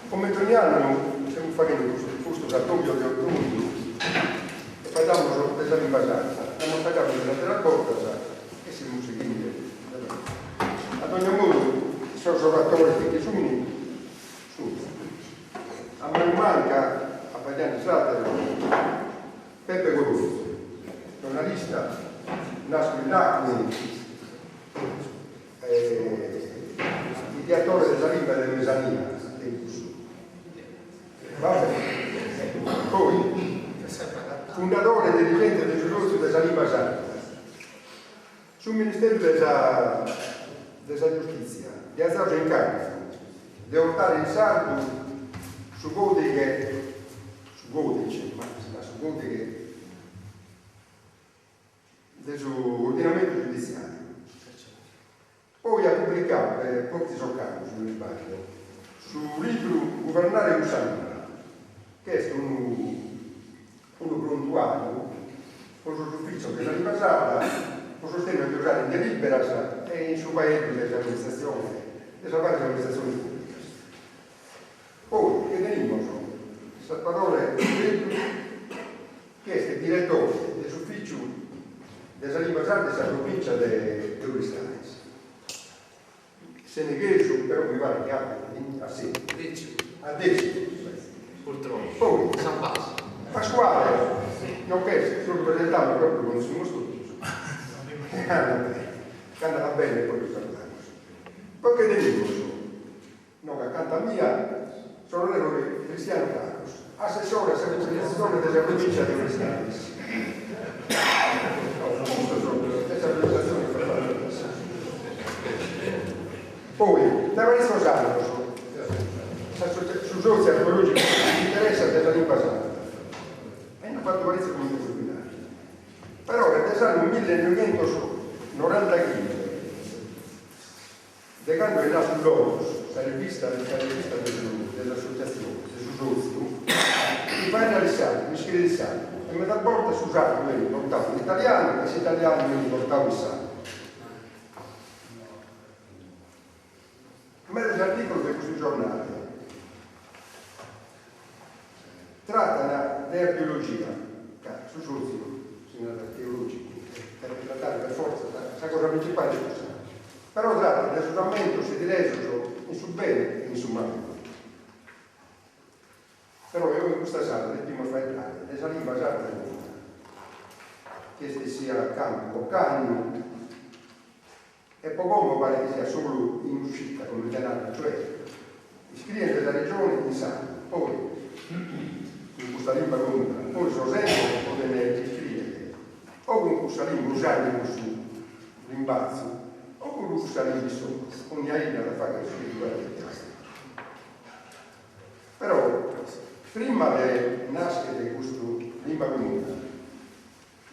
Comente ogni annu semus faghende custos atòbios de atunzu e faeddamus de sa limba sarda, nd'amus faeddadu medas àteras bortas e semus sighende. A dogna modu sos oratores chi nche sunt, sunt a manu manca, abbaidende s'àteru, Pepe Coròngiu, giornalista, naschidu in Làconi, Ideatore de sa limba de mesania a tempus. Poi, fundadore e dirigente de su Sòtziu de sa Limba Sarda. Su Ministeru de sa de sa Giustìtzia ddi at dadu s'incàrrigu de 'ortare in sardu su còdighe, su còdice, ma si narat su còdighe, de su ordinamentu giuditziàriu. Poi at publicadu, fortzis ocannu si no isbaglio, su libru Guvernare cun sa limba, chi est unu unu prontuàriu pro sos ufìtzios de sa limba sarda pro sos temas de usare in delìberas e in su faeddu de s'amministratzione de sas vàrias amministratziones pùblicas. Poi che tenimus Sarvadore Cubeddu chi est diretore de s'Ufìciu de sa Limba Sarda in sa Provìncia de Oristanis. Seneghesu, però mi paret chi abitet a Sèdilo. A Dècimo. Purtroppo. Poi, Pasquale, no ch'est, si lu presentamus propriu lu connoschimus totus. Chi andat bene poi lu salutamus. Poi che tenimus Inoghe acanta a mia s'onorevole Cristiano Carrus, assessore a sa comunicatzione de sa Provìncia de Oristanis. Custos de sa presentatzione fata. Poi, dae paritzos annos, su Sòtziu Archeològicu si interessat de sa limba sarda e nd'at fatu paritzos cumitados. Però est de s'annu millenoighentos norantaghimbe De cando est naschidu Logos, sa rivista sa rivista de su de s'assotziatzione, de su sòtziu, chi faeddat in sardu, iscriet in sardu, e medas bortas su sardu benit bortadu in italianu e s'italianu benit bortadu in sardu. Medas artìculos de custu giornale tratan de archeologia, ca su sòtziu si narat archeològicu e depet tratare per fortza sa cosa principale est cussa, però tratat de sos ammentos sedilesos in su bene e in su male. Però oe in custa sala depimus faeddare de sa limba sarda comuna, chi est essia a campu ocannu, E po como paret chi siat solu in uscita, comente narat, cioè iscrient de sa Regione in sardu, poi cun custa limba comuna, poi sos entes podent iscriere o cun cussa limba usende cussu limbazu o cun cussa limba issoro, ogni 'idda at a fagher su chi ddu Però prima de naschere custu limba comuna,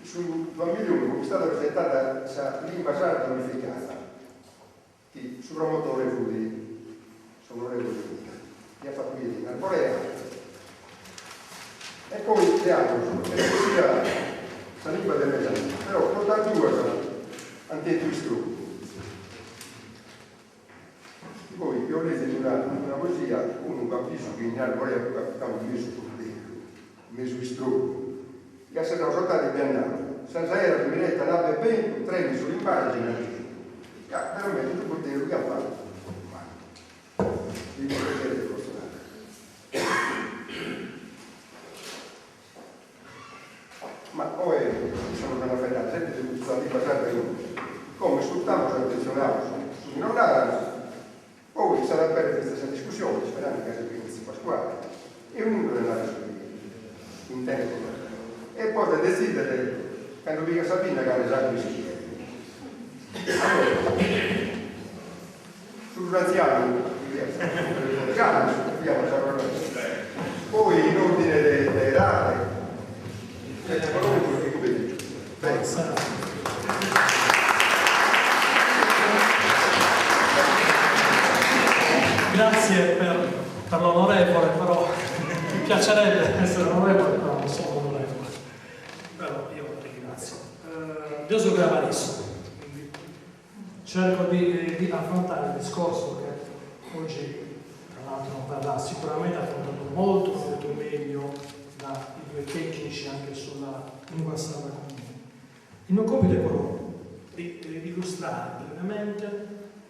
In su duamilla e unu fut istada presentada sa Limba Sarda Unificada, chi su promotore fut s'onorevole Mura, chi at fatu biri in Arborea, e poi de annos est bessida sa Limba de Mesania, però totas duas ant tentu istrobbu. Poi eo lezi una una poesia, unu ch'at bisu chi in Arborea fut capitau mesu burdellu, mesu istrobbu, chi at serrau s'otaria e ddi at nau, Sas aeras minetan abba e bentu, tremi su limbàgiu in argentu. Ca veramente su burdellu chi at fatu fut mannu. Mi praghet de bos narrer. Ma oe semus andende a faeddare sempre de custa limba sarda comuna. Como iscurtamus atentzionados su chi nos naran, poi s'at a aberrer fintzas sa discussione, isperande ca siat fintzas Pasquale, e ognunu podet narrer su chi intendet pro narrer. E podet detzidere cando pigat sa pinna cale sardu iscriet. Allora, su prus antzianu fiat sa Poi in ordine de edade Peppe Corongiu e Cubeddu. Grazie per, per l'onorevole, però mi piacerebbe essere onorevole, però non sono onorevole. Però io ringrazio. Eh, deo so gravarissimo, quindi cerco di, di affrontare il discorso che oggi, tra l'altro, non verrà. Verrà sicuramente affrontato molto molto meglio dai due tecnici anche sulla lingua sarda comune. Il mio compito è quello di illustrare brevemente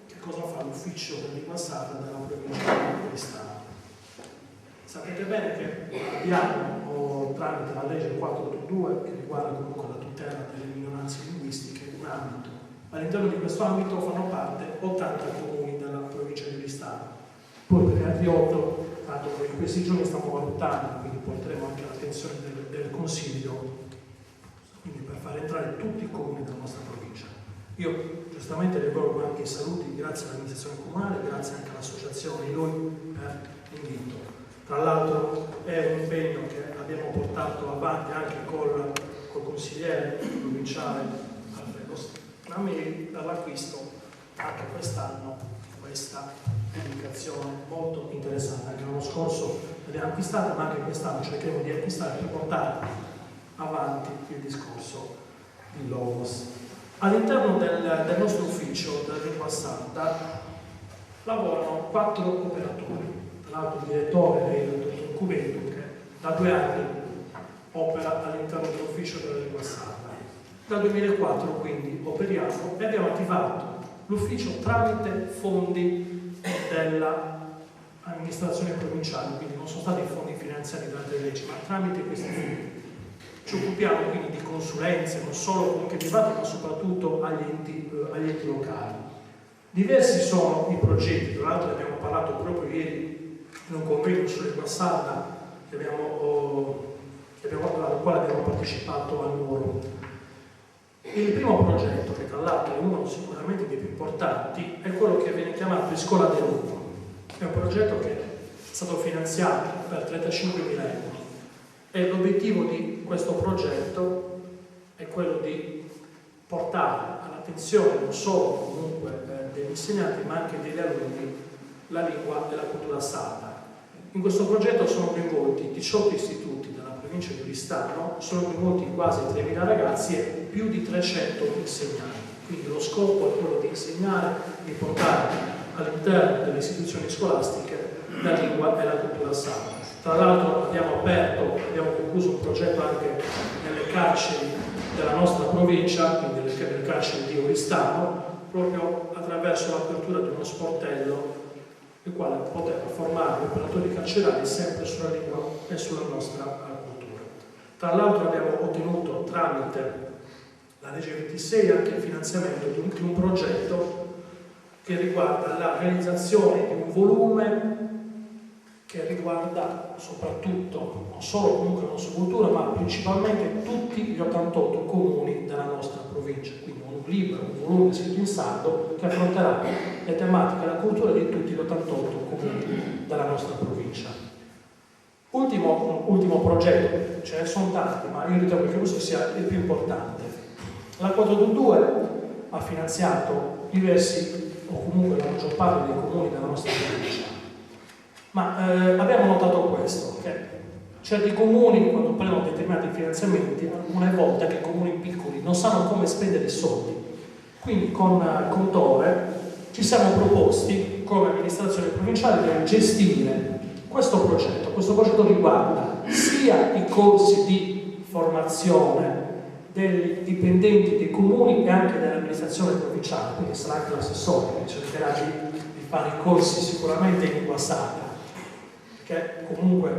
che cosa fa l'ufficio della lingua sarda della provincia di Oristano. Sapete bene che abbiamo, oh, tramite la legge 482, che riguarda comunque la tutela delle minoranze linguistiche, un ambito. All'interno di questo ambito fanno parte 80 comuni della provincia di Oristano. Poi per gli altri 8, tanto in questi giorni stiamo valutando, quindi porteremo anche all'attenzione del Consiglio, quindi per far entrare tutti i comuni della nostra provincia. Io giustamente rivolgo anche i saluti, grazie all'amministrazione comunale, grazie anche all'associazione ILOI per l'invito. Tra l'altro è un impegno che abbiamo portato avanti anche col consigliere provinciale Alfredo Strameri per l'acquisto anche quest'anno di questa pubblicazione molto interessante. Anche l'anno scorso l'abbiamo acquistata, ma anche quest'anno cercheremo di acquistare per portare avanti il discorso di Logos. All'interno del nostro ufficio della lingua sarda lavorano 4 operatori. Tra l'altro il direttore è il dottor Cubeddu, che da 2 anni opera all'interno dell'ufficio della lingua sarda. Dal 2004 quindi operiamo e abbiamo attivato l'ufficio tramite fondi dell'amministrazione provinciale, quindi non sono stati fondi finanziati da altre leggi, ma tramite questi fondi. Ci occupiamo quindi di consulenze, non solo comunque private, ma soprattutto agli enti locali. Diversi sono i progetti, tra l'altro ne abbiamo parlato proprio ieri in un convegno sulla lingua sarda al quale abbiamo partecipato a Nuoro. Il primo progetto, che tra l'altro è uno sicuramente dei più importanti, è quello che viene chiamato Iscola de Logu. È un progetto che è stato finanziato per 35.000 euro e l'obiettivo di questo progetto è quello di portare all'attenzione non solo comunque degli insegnanti ma anche degli alunni la lingua e la cultura sarda. In questo progetto sono coinvolti 18 istituti della provincia di Oristano, sono coinvolti quasi 3.000 ragazzi e più di 300 insegnanti. Quindi lo scopo è quello di insegnare, di portare all'interno delle istituzioni scolastiche la lingua e la cultura sarda. Tra l'altro abbiamo concluso un progetto anche nelle carceri della nostra provincia, quindi nelle carceri di Oristano, proprio attraverso l'apertura di uno sportello il quale poteva formare gli operatori carcerari sempre sulla lingua e sulla nostra cultura. Tra l'altro abbiamo ottenuto tramite la legge 26 anche il finanziamento di un progetto che riguarda la realizzazione di un volume che riguarda soprattutto, non solo comunque la nostra cultura, ma principalmente tutti gli 88 comuni della nostra provincia. Quindi un libro, un volume scritto in sardo che affronterà le tematiche e la cultura di tutti gli 88 comuni della nostra provincia. Ultimo progetto, ce ne sono tanti, ma io ritengo che questo sia il più importante. La 422 ha finanziato diversi, o comunque la maggior parte dei comuni della nostra provincia. Ma abbiamo notato questo, che certi comuni quando prendono determinati finanziamenti, alcune volte anche comuni piccoli, non sanno come spendere i soldi. Quindi con Tore ci siamo proposti come amministrazione provinciale di gestire questo progetto. Questo progetto riguarda sia i corsi di formazione dei dipendenti dei comuni e anche dell'amministrazione provinciale, quindi sarà anche l'assessore che cercherà di fare i corsi sicuramente in lingua sarda, perché comunque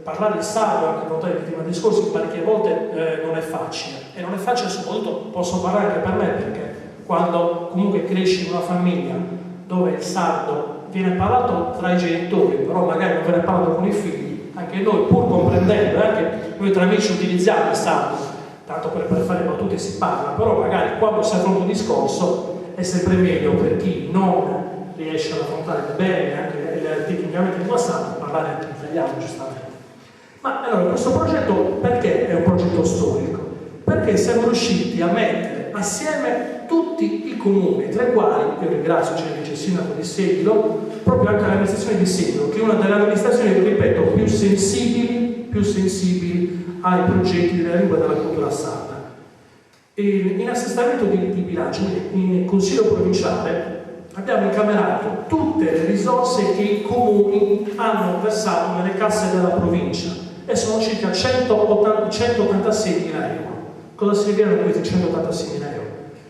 parlare il sardo, anche affrontare il tema dei discorsi, parecchie volte non è facile, e non è facile soprattutto, posso parlare anche per me, perché quando comunque cresci in una famiglia dove il sardo viene parlato tra i genitori, però magari non viene parlato con i figli, anche noi pur comprendendo, anche noi tra amici utilizziamo il sardo, tanto per fare battute si parla, però magari quando si affronta un discorso è sempre meglio per chi non riesce ad affrontare bene anche tecnicamente il sardo, parlare anche in italiano, giustamente. Ma allora questo progetto perché è un progetto storico? Perché siamo riusciti a mettere assieme tutti i comuni, tra i quali, io ringrazio il vice sindaco di Sedilo, proprio anche l'amministrazione di Sedilo, che è una delle amministrazioni, ripeto, più sensibili ai progetti della lingua e della cultura sarda. E in assestamento di bilancio, quindi in consiglio provinciale, Abbiamo incamerato tutte le risorse che i comuni hanno versato nelle casse della provincia e sono circa 186 mila euro. Cosa serviranno questi 186 mila euro?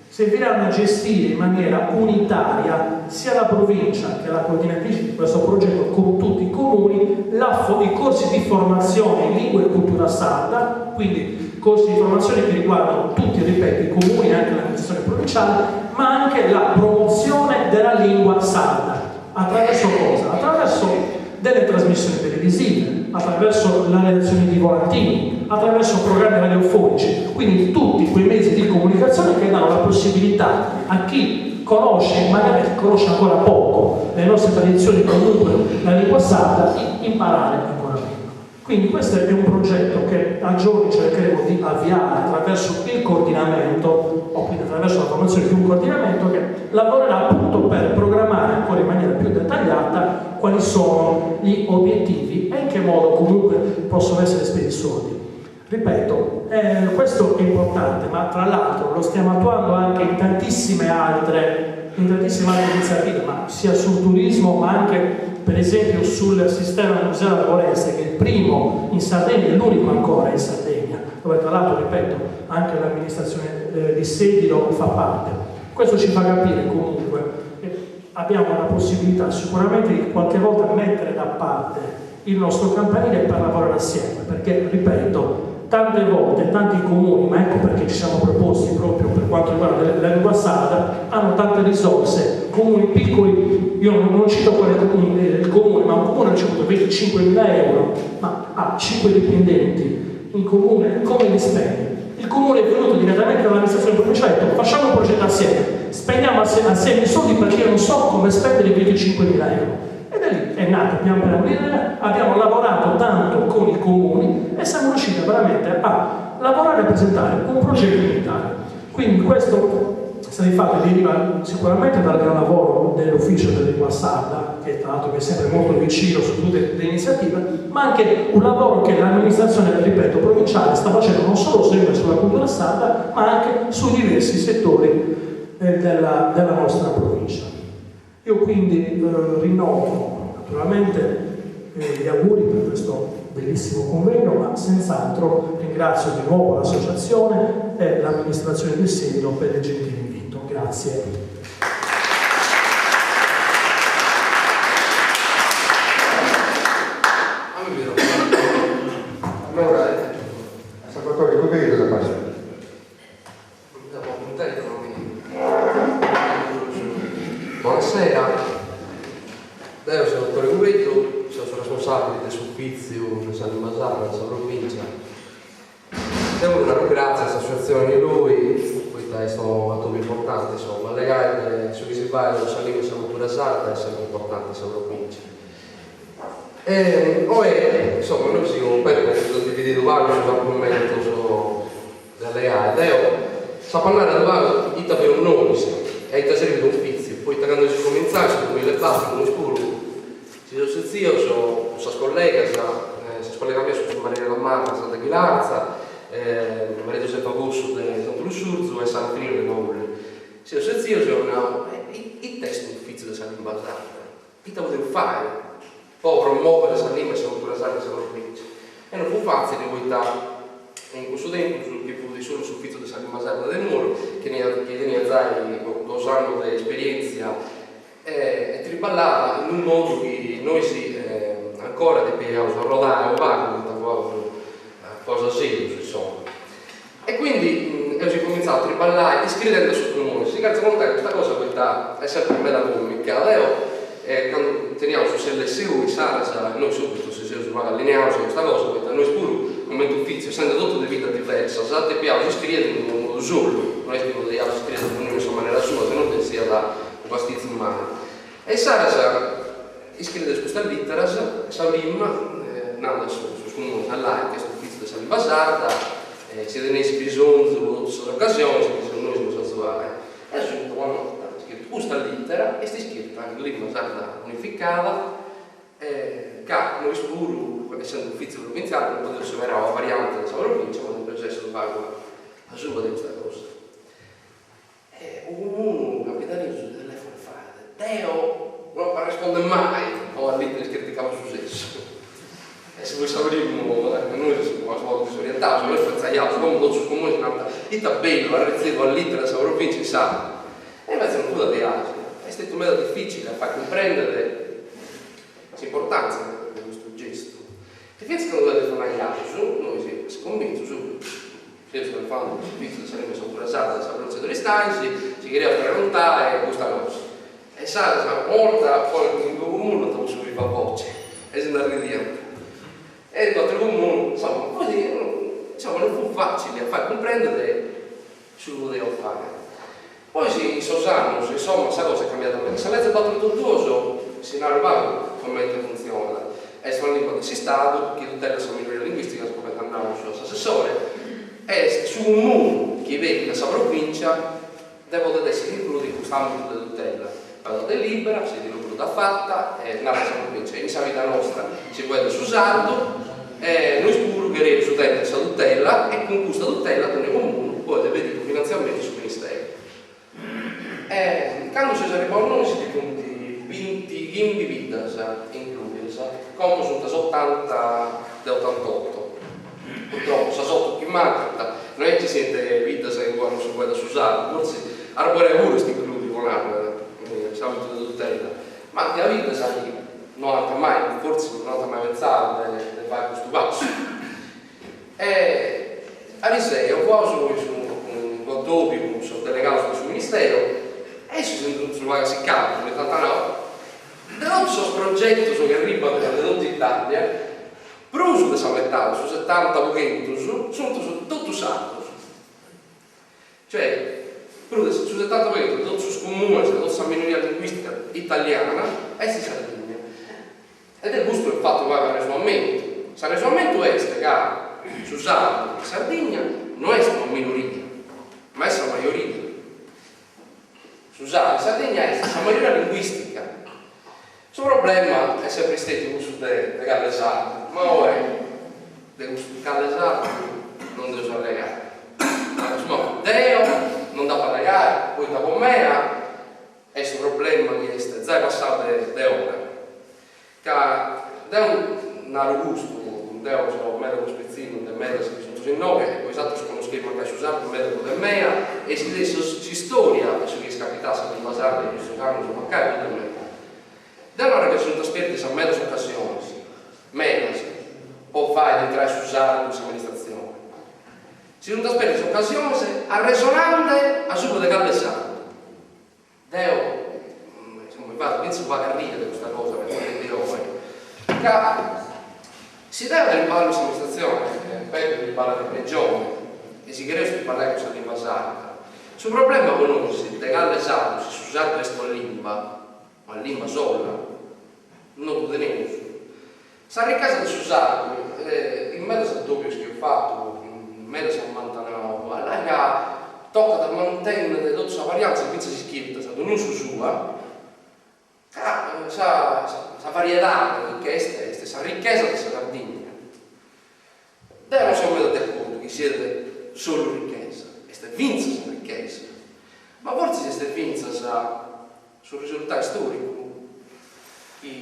Serviranno a gestire in maniera unitaria sia la provincia che la coordinatrice di questo progetto con tutti i comuni la, i corsi di formazione in lingua e cultura sarda, quindi corsi di formazione che riguardano tutti, ripeto, i comuni e anche l'amministrazione provinciale, ma anche la promozione della lingua sarda. Attraverso cosa? Attraverso delle trasmissioni televisive, attraverso la redazione di volantini, attraverso programmi radiofonici, quindi tutti quei mezzi di comunicazione che danno la possibilità a chi conosce, magari chi conosce ancora poco le nostre tradizioni, comunque la lingua sarda, di imparare ancora meglio. Quindi questo è un progetto che a giorni cercheremo di avviare attraverso il coordinamento, o quindi attraverso la formazione di un coordinamento che lavorerà appunto per programmare ancora in maniera più dettagliata quali sono gli obiettivi e in che modo comunque possono essere spesi i soldi. Ripeto, questo è importante, ma tra l'altro lo stiamo attuando anche in tantissime altre, in tantissime altre iniziative, ma sia sul turismo ma anche per esempio sul sistema museale arborese, che è il primo in Sardegna, è l'unico ancora in Sardegna, dove tra l'altro, ripeto, anche l'amministrazione di Sedilo fa parte. Questo ci fa capire comunque che abbiamo la possibilità sicuramente di qualche volta mettere da parte il nostro campanile per lavorare assieme, perché, ripeto, tante volte, tanti comuni, ma ecco perché ci siamo proposti proprio per quanto riguarda la lingua sarda, hanno tante risorse, comuni piccoli, io non cito quale comune, il comune, ma un comune ha ricevuto 25.000 euro, ma ha 5 dipendenti, un comune come li spende? Il comune è venuto direttamente dall'amministrazione provinciale e ha detto facciamo un progetto assieme, spendiamo assieme i soldi perché io non so come spendere i 25.000 euro. E da lì è nata pian piano l'idea, abbiamo lavorato tanto con i comuni e siamo riusciti veramente a lavorare e presentare un progetto unitario. Quindi questo, se di fatto, deriva sicuramente dal gran lavoro dell'ufficio della lingua sarda, che tra l'altro è sempre molto vicino su tutte le iniziative, ma anche un lavoro che l'amministrazione, ripeto, provinciale sta facendo non solo sempre sulla cultura sarda, ma anche su diversi settori della nostra provincia. Io quindi rinnovo naturalmente gli auguri per questo bellissimo convegno, ma senz'altro ringrazio di nuovo l'associazione e l'amministrazione del Sedilo per il gentile invito. Grazie. Allora, Salvatore, come cosa passa? Buonasera, deo sono Salvatore Cubeddu, sono responsabile dell'ufficio de sa limba sarda de sa provincia. Devo dare grazie all'associazione Lui, poita est unu atobiu importante, insomma, allegare de su chi si fait po sa lingua e sa cultura sarda est sempre importante in sa provincia. E oe, insomma, nois cun Peppe eus divididu pagu sos argumentos de allegare. Deo s'apo a narrer unu pagu ita faeus nois e a ita servit un'ufitziu, poita cando eus comintzau in su duemilaebattor nois puru si seus setzios cun sas collegas, sas collegas mias sunt Marinella Marras de Ghilarza, Maria Giuseppa Cossu de Santu Lussurzu e Sara Firinu de Paulli. Si seus setzios e eus nau, ita est un'ufitziu de sa limba sarda? Ita podeus fai po promovere sa limba e sa cultura sarda in sa provincia? E non fut fatzili poita in cussu tempus chi fut solu s'ufitziu de sa limba sarda de Nuoro chi teniat zai duos annos de esperientzia e triballat in unu modu chi nois ancora depiaus arrodai unu pagu poita fuaus fuaus aserius insoma. E quindi eus incumintzau a triballai iscridendi a sos comunes. Si cherzo contai custa cosa poita est sempre meda comica. Deo candu teniaus su SLSU insaras nois subitu si seus unu pagu allineaus in custa cosa poita nois puru comente ufitziu essende totu de biddas diversas depiaus iscriere in unu modu solu, no est chi podiaus iscriere donniunu in sa manera sua, se no bessiat unu pastitzu mannu. E insaras iscrideus custas literas, sa prima nande a sos comunes allai ch'est ufitziu de sa limba sarda, si teneis bisonzu po totus sas ocasiones chi seus nois a bos azuare. E eus una nota iscritu custa litera est iscrita in limba sarda unificada ca nois puru essende ufitziu provintziale non podeus seberare una variante de sa provincia ma depeus essere unu pagu asuba de custa cosa. E unu comunu campidanesu si telefonat e fait. Po sa primu, nois semus unu pagu disorientados, nois pentzaiaus, como totus sos comunes nant, ita bellu, arretziu una litera de sa provincia in sardu. E invece non fut diaici, est stetiu meda dificili a fai cumprendere s'importantzia de custu gestu. E fintzas candu telefonaiaus, nois a s'incumintzu seus telefonandu de s'ufitziu de sa limba e sa cultura sarda de sa provincia de Aristanis, si cheriaus pregontai custa cosa. E sa 'orta poi in unu comunu ant postu su viva voce e si nd'arridiant. E in u' ateru comunu, insoma, poi insoma non fut facili a fai cumprendere su chi podiaus fai. Poi in sos annos, insoma, sa cosa est cambiada meda. Sa leze bator oto duos, si naru pagu comente funtzionat, est una limba de s'Istadu chi tutelat sa minoria linguistica, comente at nau s'assessore, est su comunu chi pedit a sa provincia de poder essere includiu in custu ambitu de tutela. Fait una delibera, si puru dd'at fata, e narat sa provincia, in sa bidda nostra si fueddat su sardu e nois puru chereus tenner sa tutela e cun custa tutela dogna comunu podet pedire unu finantziamentu a su ministeru. E candu seus arribaus nois bi funt bintichimbi biddas includias, como sunt sas otanta de otantoto. Purtroppo sas oto chi mancant no est chi siant biddas inue non si fueddat su sardu, fortzis Arborea puru est includiu po narrer in s'ambitu de tutela, ma nc'at biddas chi no ant mai, fortzis no ant mai pentzadu de fai custu passu. E ariseu fuaus in unu addòbiu cun sos delegados de su Ministero e issos si sunt unu pagu assicados, poita ant nau, de totus sos progetos chi arribant de totu Italia, prus de sa metade, su setanta po chentus, sunt totus sardos. Cioè, prus de su 70% de totus sos comunes, de totu sa minoria linguistica italiana est in Sardigna. E de custu eus fatu unu pagu arresonamentu. S'arresonamentu est ca su sardu in Sardigna no est una minoria, ma est sa majoria. Su sardu in Sardigna est sa majoria linguistica. Su problema est sempri stetiu cussu de cale sardu, ma oe de custu cale sardu non nd'eus a allegare. Insoma, deo non nd'apo a allegare, poita po mea est unu problema chi est zai passau de ora. Ca deo naru custu, deo so meda prus pitzinnu de medas chi sunt inoghe e bois aterus connoscheis mancai su sardu meda prus de mea e ischideis s'istoria de su chi est capitau a sa limba sarda in custos annos mancai prus de mea. Deo naru chi si sunt sperdias medas ocasiones, medas, po fai intrai su sardu in s'amministratzione. Si sunt sperdias ocasiones arresonande asuba de cale sardu. Deo, insoma, mi fatzo fintzas unu pagu arriri de custa cosa de oe, ca si deo triballo in s'amministratzione, Peppe triballat in Regione, e si chereus triballai cun sa limba sarda, su problema po nois de cale sardu, si su sardu est una limba, una limba sola, no ddu teneus. Sa ricchesa de su sardu, in medas addòbios chi eus fatu, medas m'ant nau, allà ca tocat a mantènnere totu sa variantes fintzas iscritas, dognunu su sua, ca sa sa variedade chi est est sa richesa de sa Sardigna. Deo non so meda de acordu chi siat solu richesa, est fintzas richesa, ma fortzis est fintzas su risultadu istòricu chi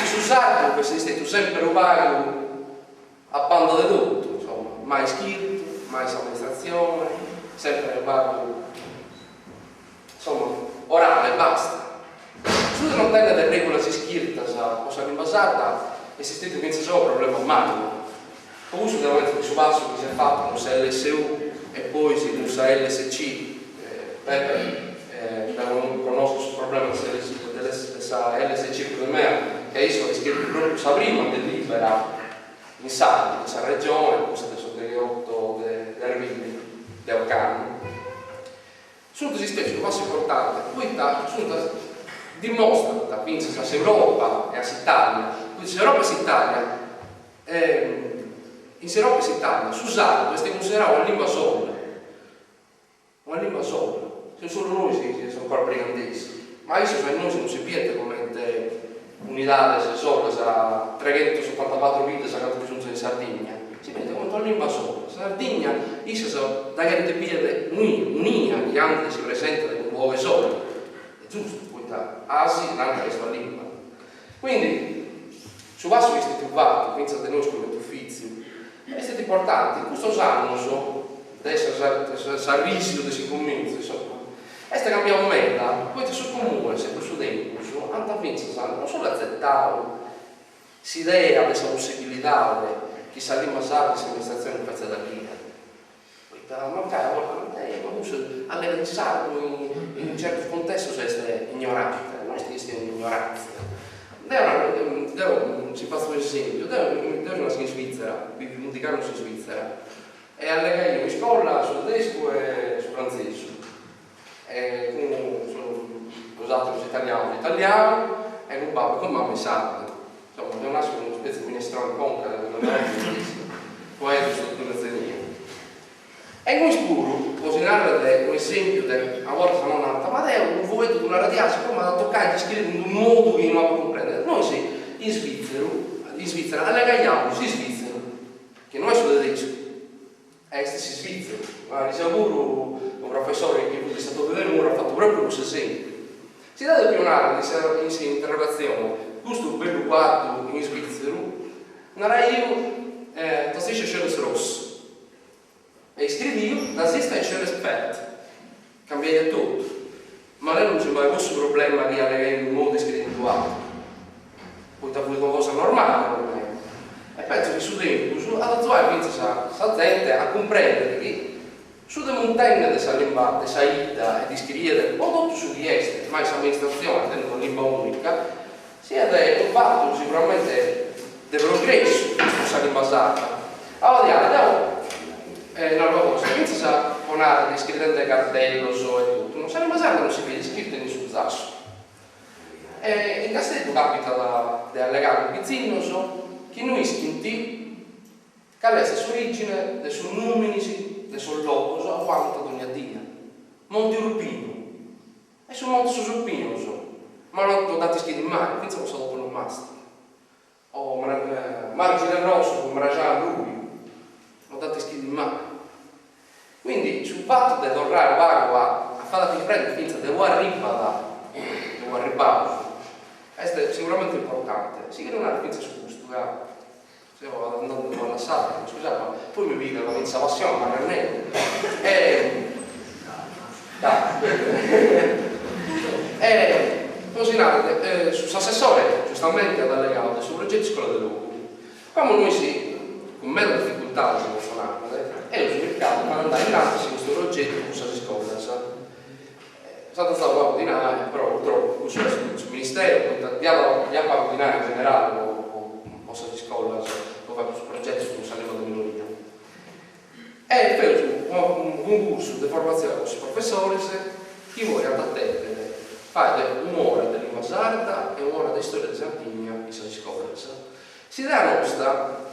su sardu est istetiu semper unu pagu a banda de totu, insoma, mai iscritu, mai s'amministratzione, semper unu pagu, insoma, orale e basta. Su de non tènnere règulas iscritas po sa limba sarda est istetiu fintzas unu problema mannu, po cussu deo pentzo chi su passu chi s'est fatu cun sa lsu e pois cun sa lsc, Peppe deu connosco su problema de sa lsc prus de mea, ca issu at iscritu propriu sa prima delibera in sardu de sa Regione, cussa de su degheoto de arbili de ocannu. Sunt istètius unu passu importante, poita sunt dimostrant fintzas a s'Europa e a s'Italia, poita s'Europa e s'Italia in s'Europa e s'Italia su sardu est cunsiderau una limba sola, una limba sola, seus solu nois chi seus ancora brigandesi, ma issos a nois non si bient comente unidades solas, treghentosotantabattor biddas cantu bi sunt in Sardigna, si bient comente una limba sola, sa Sardigna issos dda cherent bider unia chi andat e si presentat cun boghe sola, est giustu, poita asi nant chi est una limba. Quindi. Su passu chi est stetiu fatu, fintzas de nois cumenti ufitziu, est stetiu importanti, in custos annus de s'arrìsiu de s'incumintzu, insoma, est cambiau meda, poita sos comunes cun su tempus ant fintzas non solu atzetau s'idea de sa possibilidade chi sa limba sarda in s'amministratzione fetzat ghia, Poita mancai a bortas nant, eh ma cussu allegat in sardu in certus cuntestus est ignorante, no est chistioni de ignorantzia. Deu deu si fatzu un'esempiu, deu deu seu naschiu in Svizzera, biviu undixi annus in Svizzera e allegaio in iscola su tedescu e su frantzesu e cun sos aterus italianus italianu e cun babbu e cun mama in sardu. Insoma, seu naschiu cun una spetzie de minestroni in conca, fueddus de dogna zenia. E ingunis puru, po si narrer un'esempiu de a bortas no narant, ma deu unu fueddu ddu naru diaici, poi m'at a tocai de scriri in unu modu chi no apu a cumprendere. Nois in Svizzeru, in Svizzera allegaiaus s'isvizzeru, chi no est su tedescu, Est s'isvìtzeru. Ariseu puru unu professori chi fut in s'atobiu de Nuoro at fatu pròpriu cussu esempiu. Si deu depia narrer in s'interrogatzioni custu bellu cuaddu in isvìtzeru, naraiu Das ist ein schönes Ross e iscriviu Das ist ein schönes Pferd. Cambiaiat totu. Ma deu non nc'est mai postu problema chi alleghendi in unu modu e iscriendi in d'unu ateru, poita fuit una cosa normali po mei. E pentzu chi su tempus at azuai fintzas sa zente a cumprendere chi su de muntennere sa limba de sa 'idda e d'iscriere po totu su chi est, ma in s'amministratzione tenit una limba unica, siat unu fatu siguramente de progressu po sa limba sarda. Abadiade, deo naro una cosa, fintzas po narrer iscriende cartellos e totu, no, sa limba sarda non si fait iscrita in su zassu. E in Casteddu capitat de allegare cun pitzinnos chi no ischint cale est s'origine de sos nùmenes de sos logos a ue andant dogna dia. Monte Urpinu Est su monte sos Urpinos, ma no dd'ant iscritu mai, fintzas po sa toponomàstica. O Margine Rosso cun Mraxani Rubiu, no dd'ant iscritu mai. Quindi su fatu de torrai unu pagu a fai a cumprendi fintzas de ue arribat, de ue arribaus, est siguramenti importante. Si cherìa nai fintzas custu, ca seu andandu a lassai, scusai, ma poi mi pigat fintzas sa passioni, m'arrennegu. E e po si narrer, s'assessore giustamenti at allegau de su progetu Iscola de Logu. Como nois cun meda dificultades potzo narrer, eus chircau de fai andai innantis custu progetu cun sas iscolas. S'at zau pagu dinai, però purtroppo cussu est su ministeru, poita dd'iat pagu dinai in generali po sas iscolas, po fai custus progetus cun sa limba de minoria. E feus unu cuncursu de formatzione po sos professores chi poi ant a dèpere fàghere un'ora de limba sarda e un'ora de istòria de Sardigna in sas iscolas. S'idea nosta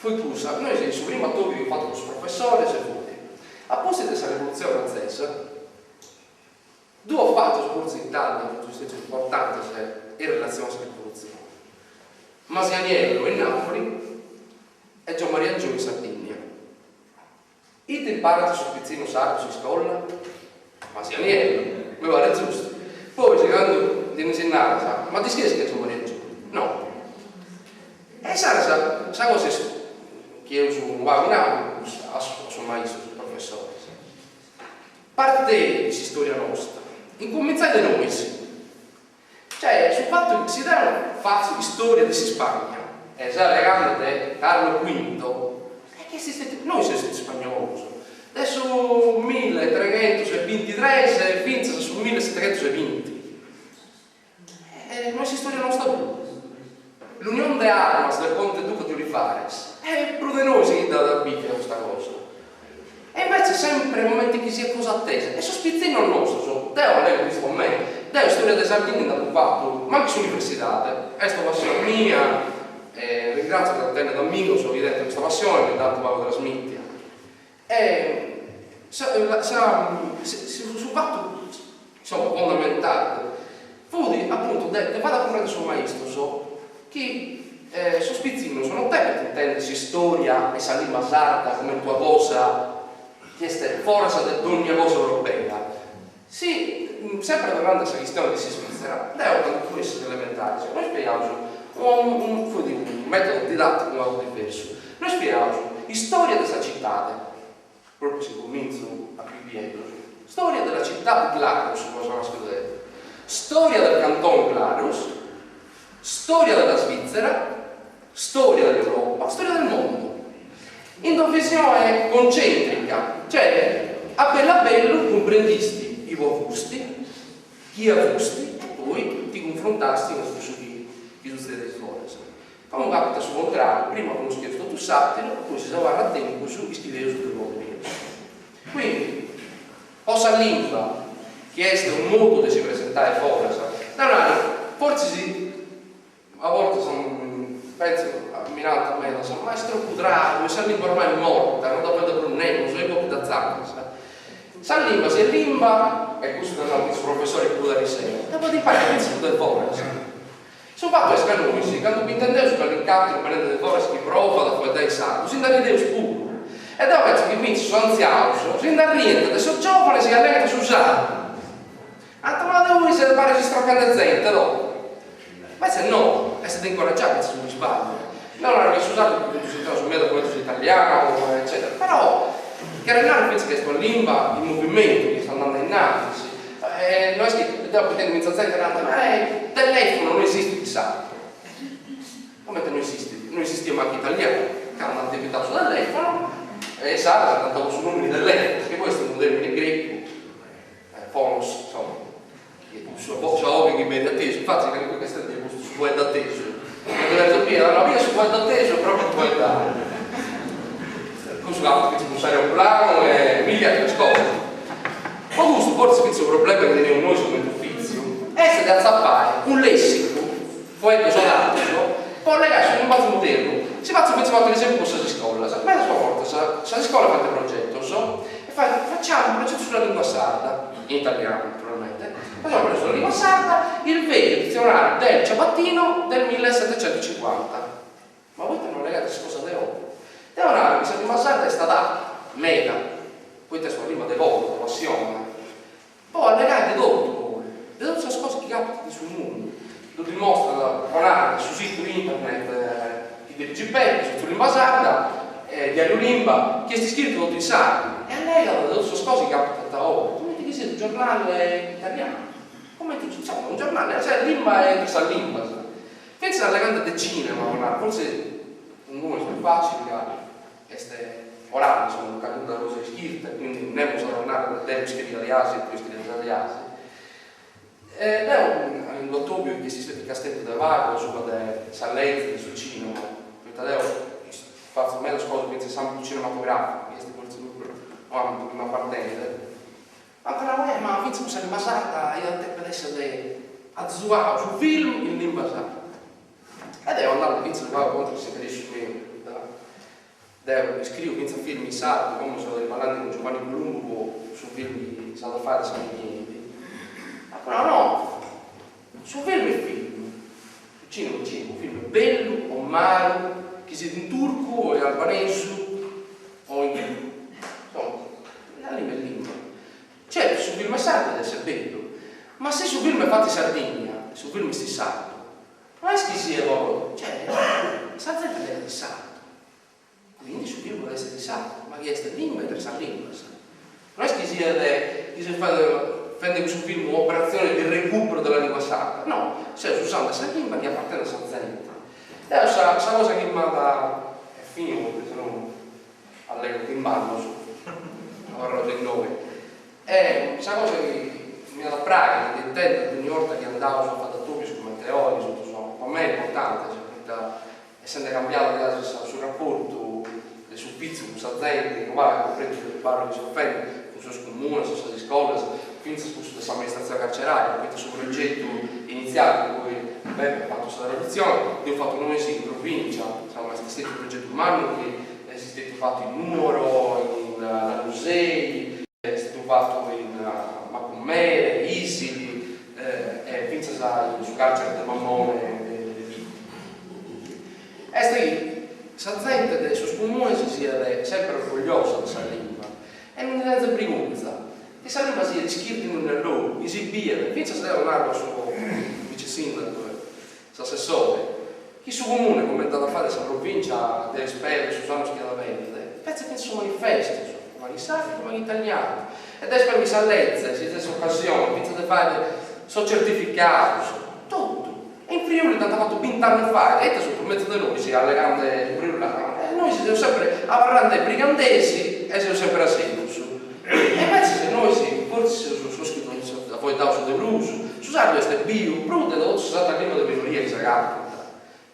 fuit cussa, nois in su primu atobiu chi eus fatu cun sos professores fuit, a pustis de sa rivolutzione frantzesa, Duos fatos puru in Italia funt stètius importantes in relatzione a sa rivolutzione, Masaniello in Napoli e Giommaria Angioy in Sardigna. Ite imparant sos pitzinnos sardos in iscola? Masaniello, mi paret giustu. Poi candu ddis naras, ma dd'ischides chi est Giommaria Angioy? No. E insaras sa cosa est chi eus unu pagu nau a sos maistros, sos professores. Partei de s'istoria nosta, incumintzai de nois. Cioè, su fatu chi si deu fatzu istoria de s'Ispagna, e seu allegande de Carlo Quinto, e chi est istetiu, nois seus stetius ispagnolos, de su milletreghentus e bintitres fintzas a su milleseteghentus e binti. E no est s'istoria nosta puru. L'unión de armas del conte duca de Olivares. E prus de nois chi dd'at bìvia custa cosa. E invece sempre comente chi siat cosa atesa. E sos pitzinnos nostros, deo allego fintzas po mei, deo istoria de Sardigna nd'apu fatu, mancu in s'universidade, est una passione mia, e ringrazio de tenni amigos chi tenint custa passione e mi dd'ant pagu trasmitia. E sa su fatu insoma fondamentale fut apuntu de de fai a cumprendi a sos maistos chi sos pitzinnos non depent intendi s'istoria e sa limba sarda comente una cosa chi est foras de dogna cosa europea. Si, sempre torrende a sa chistione de s'Isvizzera, deo candu fui in sas elementaris, nois faiaus. Fut unu metodu didaticu unu pagu diversu. Nois faiaus istoria de sa citade, propriu s'incumintzu a pipieddos, storia della città di Glarus, po sa naschidu deu, storia del canton Glarus, storia della Svizzera, storia dell'Europa, storia del mondo. In d'una visione concentrica, cioè a bellu a bellu cumprendisti inue fusti, chie fusti e poi ti cunfrontasti cun cussu chi chi sutzedit foras. Como capitat su contrariu, prima connoscheus totu s'ateru e poi si s'abarrat tempus iscrieus de ue benius. Quindi, po sa limba, chi est unu modu de si presentai foras, deu naru, fortzis A bortas pentzu, mi nant medas, ma est tropu tradu, e sa limba ormai est morta, non dda faeddat prus nemos, e po chi dda tzacas. Sa limba si est limba, e custu ddu at nau fintzas su professori chi fut ariseu, dda podit imparai fintzas de foras. Su fatu est ca nois, candu b'intendeus calinc'ateru benende de foras chi provat a faeddai in sardu, si nd'arrideus puru. E deu pentzu chi fintzas sos antzianos si nd'arrient de sos giovanes chi allegant su sardu. Ant nadu oi se paris istrochende zente no? Invece no, est de incoraggiare fintzas unu isbagliu. Deo naro chi su sardu funt intrados meda fueddus italianos eccetera, però cheret narrer fintzas chi est una limba in movimentu, chi est andende a innantis, e no est chi, deo apo intendiu fintzas zente narant ma telefono no esistit in sardu. Comente no esistit? No esistiat mancu in italianu, cando ant inventadu su telefono e in sardu ant dadu su nomini telefono, chi poi est unu termini grecu Fonos, insomma, sa 'oghe chi benit atesu, infatis calincunu chi est stetiu postu su fueddu atesu, candu cherzo biri, no, bia su fueddu atesu e prova a fueddai, cussu capitat fintzas cun s'aeroplanu e milli ateras cosas. Po custu fortzis fintzas su problema chi teneus nois cumenti ufitziu est de atzapai unu lessicu, fueddos adatos po allegai su limbazu modernu. Si fatzu fintzas un'ateru esempiu po sas iscolas, medas bortas sas iscolas faint progetos E fait, facciamo un progetto sulla lingua sarda, in italiano naturalmente, facciamo un progetto sulla lingua sarda, il vecchio dizionario del Ciabattino del 1750. Ma poita no allegades cosa de oi? Deo naro chi sa limba sarda est adatta, meda, poita est una limba de coro, de passione, po allegai de totu poi, de totu sas cosas chi capitant in su mundu. Ddu dimostrat, po narrer, su situ internet chi dirigit Peppe, Sotziu Limba Sarda, Diariu Limba, chi est iscritu totu in sardu e allegat de totu sas cosas chi capitant oi, cumenti chi siat unu giornale italianu, cumenti, insoma, unu giornale, cioè limba intre sas limbas. Fintzas allegande de cinema, po narrer, fortzis unu est prus facili ca Est orale, insomma, non c'at nudda cosa iscrita, quindi nemos at a narrer deo iscriia diasi e tue iscrias diasi. E deo in unu atobiu chi est istetiu in Casteddu de pagu asuba de sa leze de su cinema, poita deo fatzo medas cosas fintzas in s'ambitu cinematograficu, chi est fortzis unu ambitu chi m'apartenet, ant nau, eh ma fintzas cun sa limba sarda iat a deper esser azuau su film in limba sarda. E deo andande fintzas unu pagu contra s'interessu meu, poita deo iscriu fintzas film in sardu, como so triballande cun Giovanni Columbu po su film chi s'at a fai de s'annu chi 'enit, apo nau, no, su film est film, su cinema est cinema, unu film est bellu o malu, chi siat in turcu o in albanesu o in, insoma, sa limba est limba. Certu su film sardu at esser bellu, ma si su film est fatu in Sardigna, su film est in sardu, No est chi siat po, cioè, sa zente allegat in sardu, quindi su film podet essere in sardu, ma chi est limba intre sas limbas. No est chi siat chi seus fende cussu film un'operatzione di recupero della lingua sarda, no, seus usande sa limba chi apartenet a sa zente. Deo sa sa cosa chi m'at, e finu, poita si no allego chimb'annos, abarraus innoi, E sa cosa chi mi at a praghere de intendere dogni 'orta chi andaus a fai atobius cumenti oi, po mei est importante, poita essende cambiadu diasi su raportu de s'ufitziu cun sa zente, unu pagu cumprendi su triballu chi seus fendi cun sos comunes, sas iscolas, fintzas cussu de s'amministratzione carceraria, poita su progetu initziali chi poi Peppe at fatu sa tradutzione, dd'eus fatu nois in provincia, insoma est stetiu unu progetu mannu chi est stetiu fatu in Nuoro, in Lanusei, Est stetiu fatu in Macumere, Isili e fintzas in su carcere de Mamone de Bitti. Est chi sa zente de sos comunes siat semper orgogliosa de sa limba e non ndi tenzat brigunza, chi sa limba siat iscrita in dogna logu, chi si biet, fintzas deo naro a su vice sindacu, s'assessore. Chi su Comune, comente at a fàere sa Provìncia deu ispero in sos annos chi at a bènnere, fetzat fintzas sos manifestos, una in sardu e una in italianu, e deu ispero chi sa leze si det s'ocasione fintzas de fàere sos certificados, totu. E in Friuli dd'ant fatu bint'annos fait, e ite sunt prus mezus de nois allegande su friulanu, e nois seus sempre abarrande brigandesi e seus sempre a segus. E imbetzes nois fortzis seus sos chi faeddaus de prus, su sardu est biu prus de totus sas atras limbas de minoria chi s'agatant.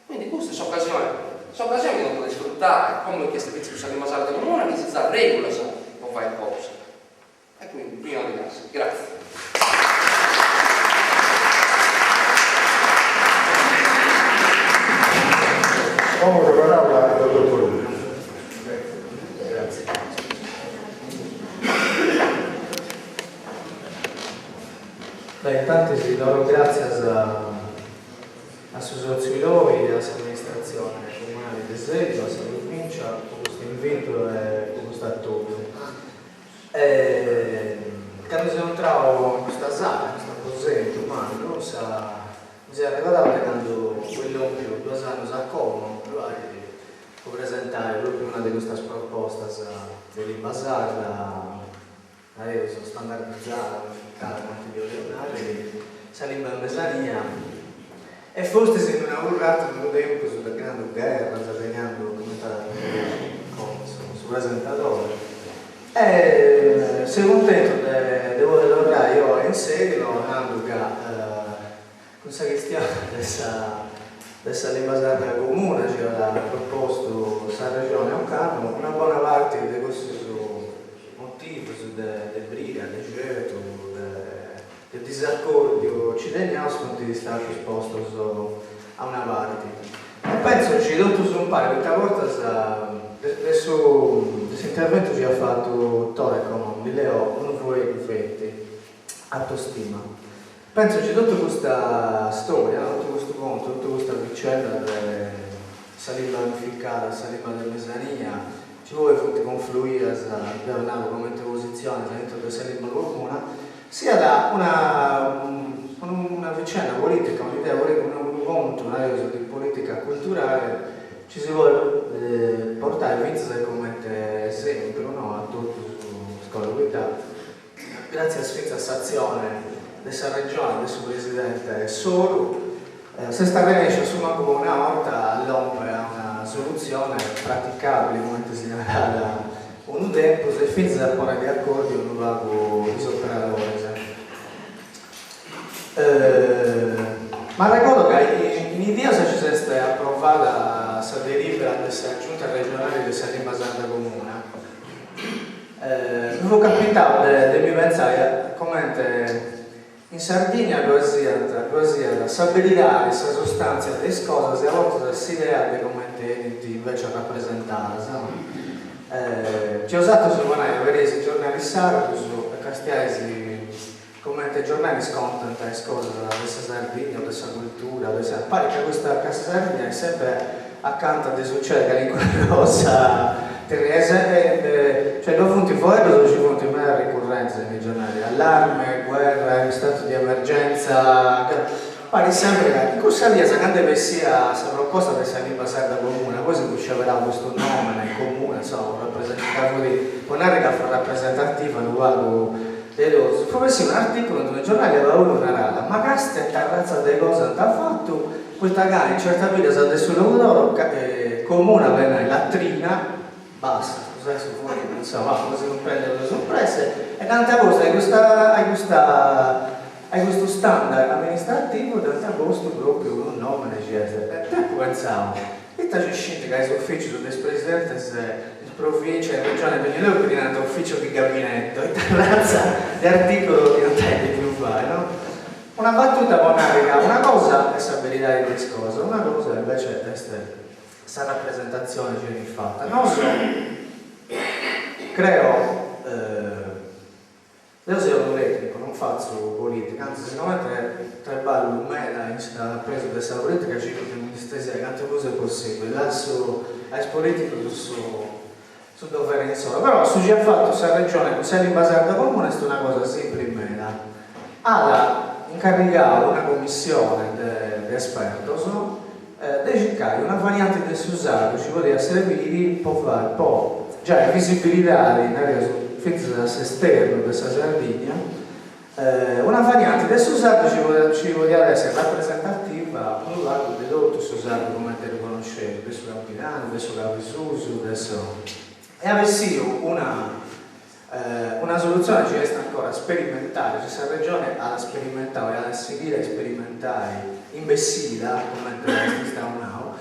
Quindi custa est s'ocasione, s'ocasione chi tocat a isfrutare, como chi est fintzas cun sa limba sarda comuna chi si zat regulas po fai cosa. E quindi prima de gasi. Gratzie. Como sa paraula a dottor Corona. Gratzie. Beh, intantis torro gràtzias a su Sòtziu Iloi e a s'amministratzione comunali de Sèdilo, a sa Provìncia po custu invitu e po custu atòbiu. E candu seu intrau in custa sala, in custu aposentu mannu, sa mi seu arregodau de candu fui lòmpiu duos annus a como, mi parit, po presentai propriu una de custas propostas de limba sarda, nareus, standardizada, unificada, cumenti ddi 'oleus narri, sa limba 'e mesania, e fustis in una purrata in unu tempus de grandu gherras, de grandu, cumenti at nau su presentadori E seu cuntentu de de podi torrai oi in Sèdilo nandu ca cun sa chistioni de sa de sa limba sarda comuna chi at propostu sa Regione ocannu una bona parti de cussus motivus de de briga, de certu, de de disacòrdiu chi teniaus funt istatus postos a una parti. E pentzo chi totus umpari, poita a bortas de su de s'interventu chi at fatu Tore como ndi leo unu fueddu feti, autostima. Pentzo chi totu custa storia, totu custu contu, totu custa vicenda de sa limba unificada, sa limba de mesania, chi poi funt confluias, deu naru comente positziones aintru de sa limba comuna, Siat una una vicenda politica, un'idea politica, unu contu, nareus, de politica culturale chi si podet portai fintzas comente esempru no a totus is cosas, poita gratzias fintzas a s'atzione de sa Regione, de su presidente Soru, s'est arrennesciu a su mancu po una 'orta a lomper a una solutzione praticabili, cumenti si narat Unu tempus e fintzas a ponni de acòrdiu unu pagu is operadores. M'arregodo ca in is dias chi s'est aprovada sa delibera de sa Giunta regionali de sa Limba Sarda Comuna, mi fut capitau de mi pentzai comente In Sardigna ddoe siat ddoe siat sa beridadi, sa sustàntzia de is cosas e a bortas s'idea de comente 'enint invecias rapresentadas. Chi 'osatrus po nai abereis is giornalis sardus e castiais comente is giornalis contant is cosas de sa Sardigna o de sa cultura o de sa parit ca custa ca sa Sardigna est sempre acanta de sucedi calincuna cosa terribili, cioè ddoe funt fueddus chi funt meda ricurrentis in is giornalis, allarme, guerra, stato di emergenza, parit sempri ca in cussas dias candu est bessia sa proposta de sa limba sarda comuna, poi si fut sceberau custu nomene comuna, insoma, ca fut po narri ca fut rappresentativa unu pagu de totus, fut bessiu un'articulu in unu giornali e unu narat, ma castia ita arratza de cosa ant fatu, Poita ca in certas biddas de su Logudoro comuna bolit nai latrina, basta, scusai su fueddu, insoma, po si cumprendi prus in pressi, e dd'ant postu a custa a custa a custu standard amministrativu dd'ant postu propriu unu nomini chi est. E deu apu pentzau, ita ci scint ca is uficius de is presidentes in provincia, in regione, in dogna logu ddi nant ufficio di gabinetto, ita arratza de articulu iant ai depiu fai, no? Una battuta po narri ca una cosa est sa beridadi de is cosas, una cosa invece est sa rapresentatzioni chi 'enit fata. Nosu, creo, deu seu unu tecnicu, non fatzu politica, antzis sigomente treballu meda a presu de sa politica circu de mi ndi stesiai cantu prus est possibili, lassu a is politicus su su dovere insoro, però su chi at fatu sa Regione cun sa Limba Sarda Comuna est una cosa simpli meda, at incarrigau una commissione de de espertos. De circai una varianti de su sardu chi podiat serbiri po fai, po giai visibilidadi, nareus, fintzas a s'esternu de sa Sardigna, una varianti de su sardu chi chi podiat essi rapresentativa unu pagu de totu su sardu cumenti ddu connosceus, de su Campidanu, de su Cabesusu, de su. E at bessiu una Una solutzione chi est ancora sperimentale, chi sa Regione at sperimentau e at a sighire a isperimentai in bessida, comente est istau nau,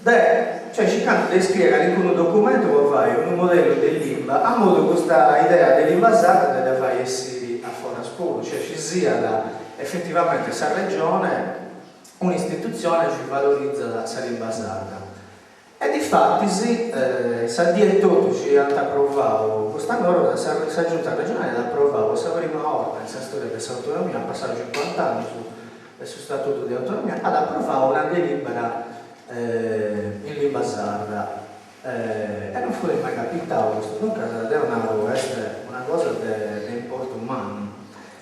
de, cioè circando de iscriere calincunu documentu po fai unu modellu de limba a modu custa idea de limba sarda de dda fai essiri a foras puru, cioè ci siat efetivamente sa Regione un'istitutzione chi valorizat sa limba sarda. E difatis, sa die etotu chi ant aprovau custa norma, sa sa Giunta regionali at aprovau po sa prima 'orta in sa storia de s'autonomia, ant passau cincuant'annus de su statutu de autonomia, at aprovau una delibera in limba sarda. E non fut mai capitau custu, duncas deu nau est una cosa de de importu mannu.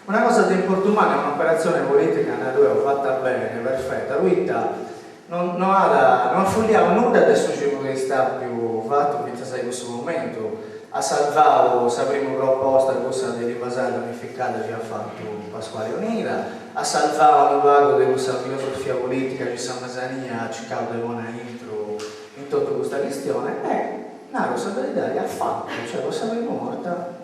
Una cosa de importu mannu e un'operatzione politica, nau deu, fata bene, perfeta, poita Non no at no at fulliau nudda de su chi fut istàpiu fatu fintzas a cussu momentu, at salvau sa primu proposta, cussa de limba sarda unificada chi at fatu Pasquale Onida, at salvau unu pagu de cussa filosofia politica chi sa mesania at circau de ponni aintru in totu custa chistione e, naru sa beridadi, at fatu, cioè po sa primu 'orta,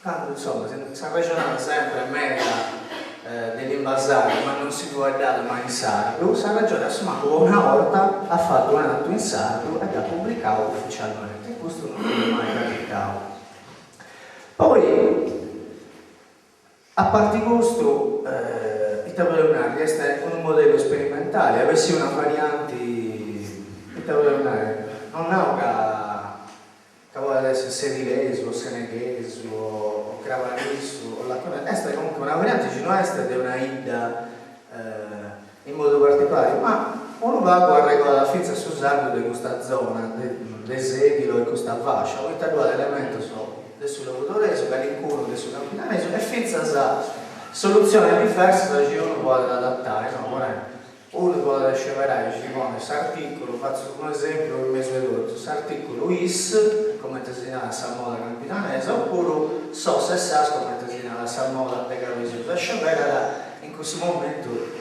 Candu, insoma, s'arrexonat sempre meda de limba sarda, ma non si fueddat mai in sardu, sa Regione assumancu po una 'orta at fatu un'atu in sardu e dd'at publicau uficialmente, e custu non fut mai capitau. Poi, a parti custu, ita podeus narri, est unu modellu sperimentali, at bessiu una varianti, ita podeus narri, non nau ca Ca podet esser sedilesu o seneghesu o crabarissu o laconesu, est comunque una variante chi no est de una 'idda in modu particulare, ma unu pagu arregodat fintzas su sardu de custa zona de Sedilo e custa fascia, poita ddu at elementos de su logudoresu, calincunu de su campidanesu e fintzas solutziones diversas chi unu podet adatai, no, Unu podet sceberai si ponni s'articulu, fatzu unu esempiu in mesu 'e totu, s'articulu is, comente si narat a sa moda campidanesa, opuru sos e sas, comente si narat a sa moda de Cabesusu, e sceberat in cussu momentu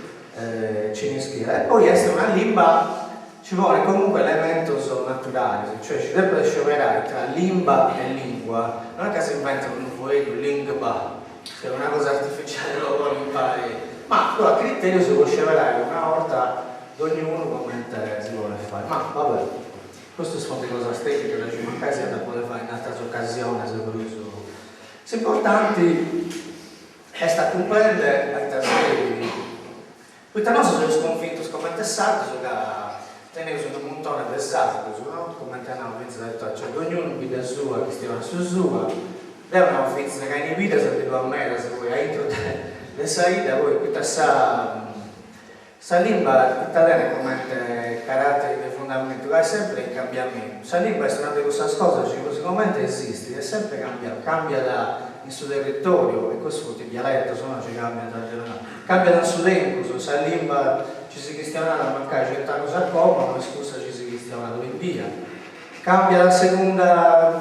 chini iscriet. E poi est una limba chi ponit comunque elementos naturalis, cioè si depet sceberai tra limba e lingua, no est ca si inventat unu fueddu, lingba, Cioè una cosa artificiale po ponni impari, ma ddu at criterius po sceberai una 'orta dognunu comente si bolet fai, ma va bè, custus funt cosas tecnicas chi mancai s'iant a podi fai in ateras ocasionis prus. S'importanti est a cumprendi a ita serbit, poita nosu seus convintus comente sardus ca teneus unu muntoni de sardus, no, comente at nau fintzas Ettore, cioè dognunu in bidda sua chistionat su sua, deu nau fintzas ca in is biddas ndi ddu at medas poi aintru de sa 'idda poi poita sa sa limba ita tenet comente caratteri de fundamentu ca est sempre in cambiamentu, sa limba est una de cussas cosas chi sigomente esistit est sempre cambiada, cambiat in su territoriu e cussus funt dialetos no chi cambiant Cambiat in su tempus, sa limba chi si chistionat mancai cent'annus a como no est cussa chi si chistionat oindia. Cambiat a segunda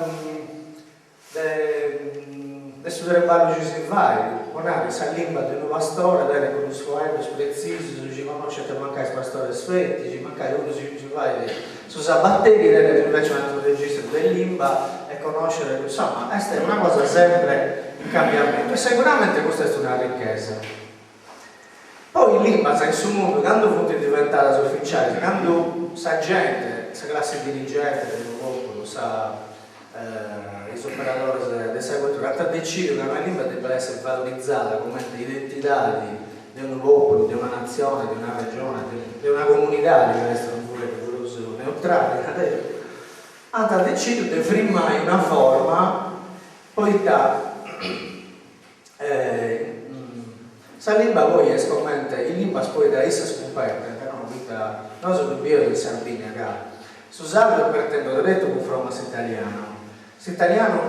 de su treballu chi si fait, po narrer, sa limba de unu pastore tenet cuddos fueddos pretzisos chi connoschent mancai is pastores feti, chi mancai unu chi fait su sabateri tenet invece un'ateru registru de limba e connoscet, insoma, est una cosa sempre in cambiamentu e seguramente custa est una richesa. Poi is limbas in su mundu candu funt diventadas uficialis, candu sa gente, sa classe dirigente de unu populu, sa is operadores de sa cultura ant decidiu ca una limba depet essere valorizada comente identidadi de unu populu, de una natzione, de una regione, de una comunidadi, ca est unu fueddu prus neutrali, ant decidiu de frimai una forma Poita sa limba poi est comente, is limbas poi tra issas cumpetent, no, poita nosu ddu bieus in Sardigna ca su sardu est pertendu deretu cunfroma a s'italianu, s'italianu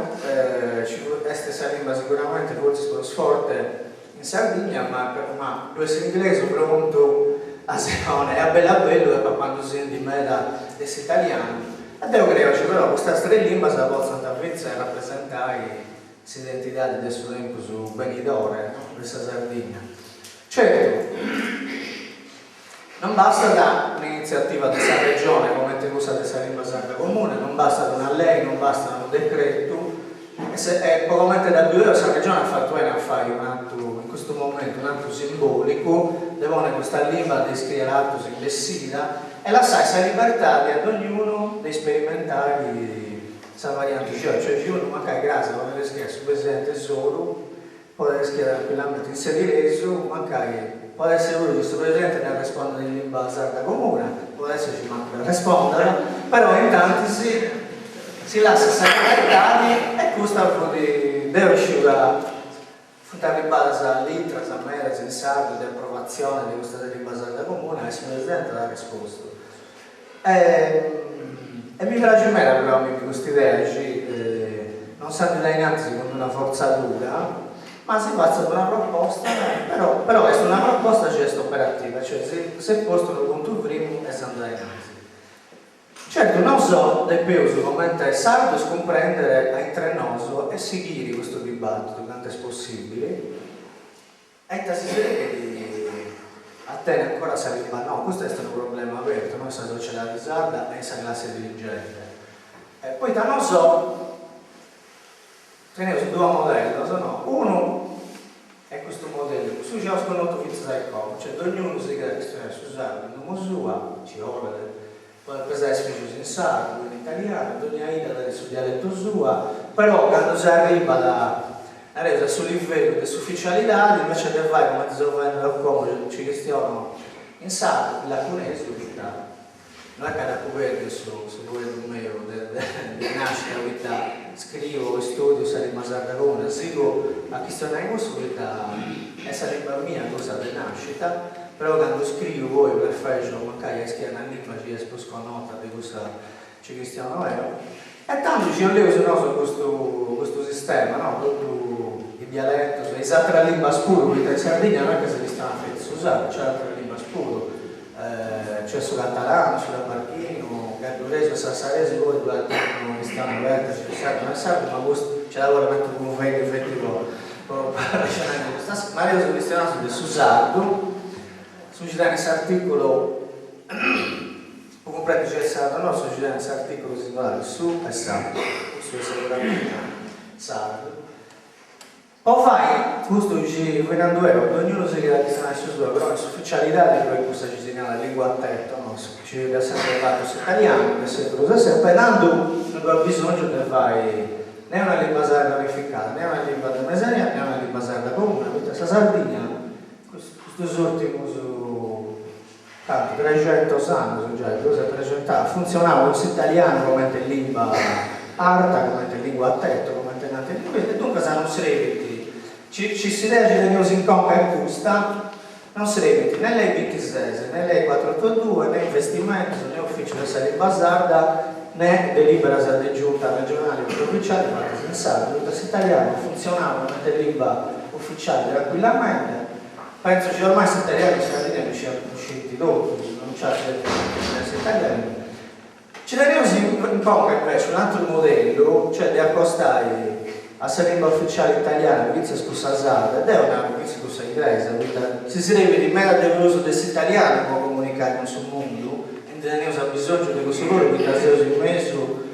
est sa limba siguramente fortzis prus forte in Sardigna ma ma ddu est s'inglesu prontu. Asione, e a bellu a bellu est papandusindi meda de s'italianu. E deu creu chi però custas tres limbas potzant fintzas rapresentai s'identidadi de su tempus benidore de sa Sardigna. Certu, non bastat un'initziativa de sa Regione comente cussa de sa Limba Sarda Comune, non bastat una lei, non bastat unu decretu, e po comente dda biu deu sa Regione at fatu bene a fai un'atu, in custu momentu, un'atu simbòlicu de ponni custa limba de iscriere atus in bessida e lassai sa libertadi a dognunu de isperimentai sa varianti sua, cioè si unu mancai cras bolit scriri a su presidente Soru Podet scriere tranquillamente in sediresu, mancai podet essere puru chi su presidente dd'arrespondat in limba sarda comuna, podet essere chi mancu dd'arrespondat, però intantis si lassat sa libertadi e custa fut, deu sciu ca funt arribbadas litras medas in sardu de aprovatzione de custa limba sarda comuna e su presidente at arrespostu. E mi praxit meda però a mimi custa idea chi non s'andit a in antis cun una fortzadura, ma si fatzat una proposta, però però est una proposta chi est operativa, cioè si s'est postu unu puntu frimu e s'andat a in antis. Certu nosu depeus comente sardos cumprendere a intre nosu e sighiri custu dibattitu cantu est possibili, E ita si serbit a tenni ancora sa limba no? Custu est unu problema abertu no in sa sociedadi sarda e in sa classe dirigente. Poita nosu teneus duos modellos no, unu est custu modellu, su chi aus connotu fintzas a como, cioè dognunu sighit a chistionai su sardu in domo sua, chi 'olet, podet pesai is fillus in sardu, in italianu, dogna 'idda tenit su dialetu sua, però candu si arribat, nareus, a su livellu de s'uficialidadi, invece de fai cumenti seu faendi deu como, chi chistionu in sardu, in lacunesu, poita no est ca dd'apu perdiu su su fueddu meu de de nascita, poita scriu o istudiu sa limba sarda comuna, sigu a chistionai cussu poita est sa limba mia cussa de nascita Però candu scriu poi preferxo mancai a scriri una limba chi est prus connota de cussa chi chistiono eo. E tandu chi 'oleus nosu custu custu sistema, no, totu is dialetos e is ateras limbas puru, poita in Sardigna no est ca si chistionat feti su sardu, nc'at ateras limbas puru, nc'est su catalanu, su tabarchinu, gadduresu e sassaresu poi ddu at unu chistioni aberta si est sardu o no est sardu, ma custu nc'at a bolli un'ateru cunvegnu feti po Po arrexonai de custas, ma eus chistionau de su sardu, su chi tenit s'articulu, po cumprendi si est sardu o no, su chi tenit s'articulu singolari su e sa, cussu est seguramenti sardu. Po fai custu chi fui nandu eo, dognunu sighit a chistionai su suu, però in s'uficialidadi ddu est cussa chi si narat lingua tetto, no, chi dd'at sempri fatu s'italianu, de seculus e seculus, e tandu no ddu at bisongiu de fai Ne una limba sarda unificada, ne una limba de mesania, ne una limba sarda comuna, poita sa Sardigna custus urtimus cantu, trexentus annus giai, prus de trexentus annus, at funtzionau cun s'italianu comente limba arta, comente lingua tetto, comente nant is linguistas, e duncas non srebit, ci s'idea chi teneus in conca est custa, non srebint ne lei bintises, ne lei cuatru otu due, ne investimentus, ne uficiu de sa limba sarda, ne deliberas de giunta regionali o provinciali fatas in sardu, poita s'italianu at funtzionau comente limba uficiali tranquillamente, pentzu chi ormai s'italianu in Sardigna ddu scint totus, non nc'at genti chi non chistionat s'italianu. Ci teneus in conca invece un'atru modellu, cioè de acostai a sa limba uficiali italiana fintzas cussa sarda, e deu naru fintzas cussa inglesa, poita si srebit meda de prus de s'italianu po comunicai cun su mundu, e ndi teneus abisongiu de cussu puru poita seus in mesu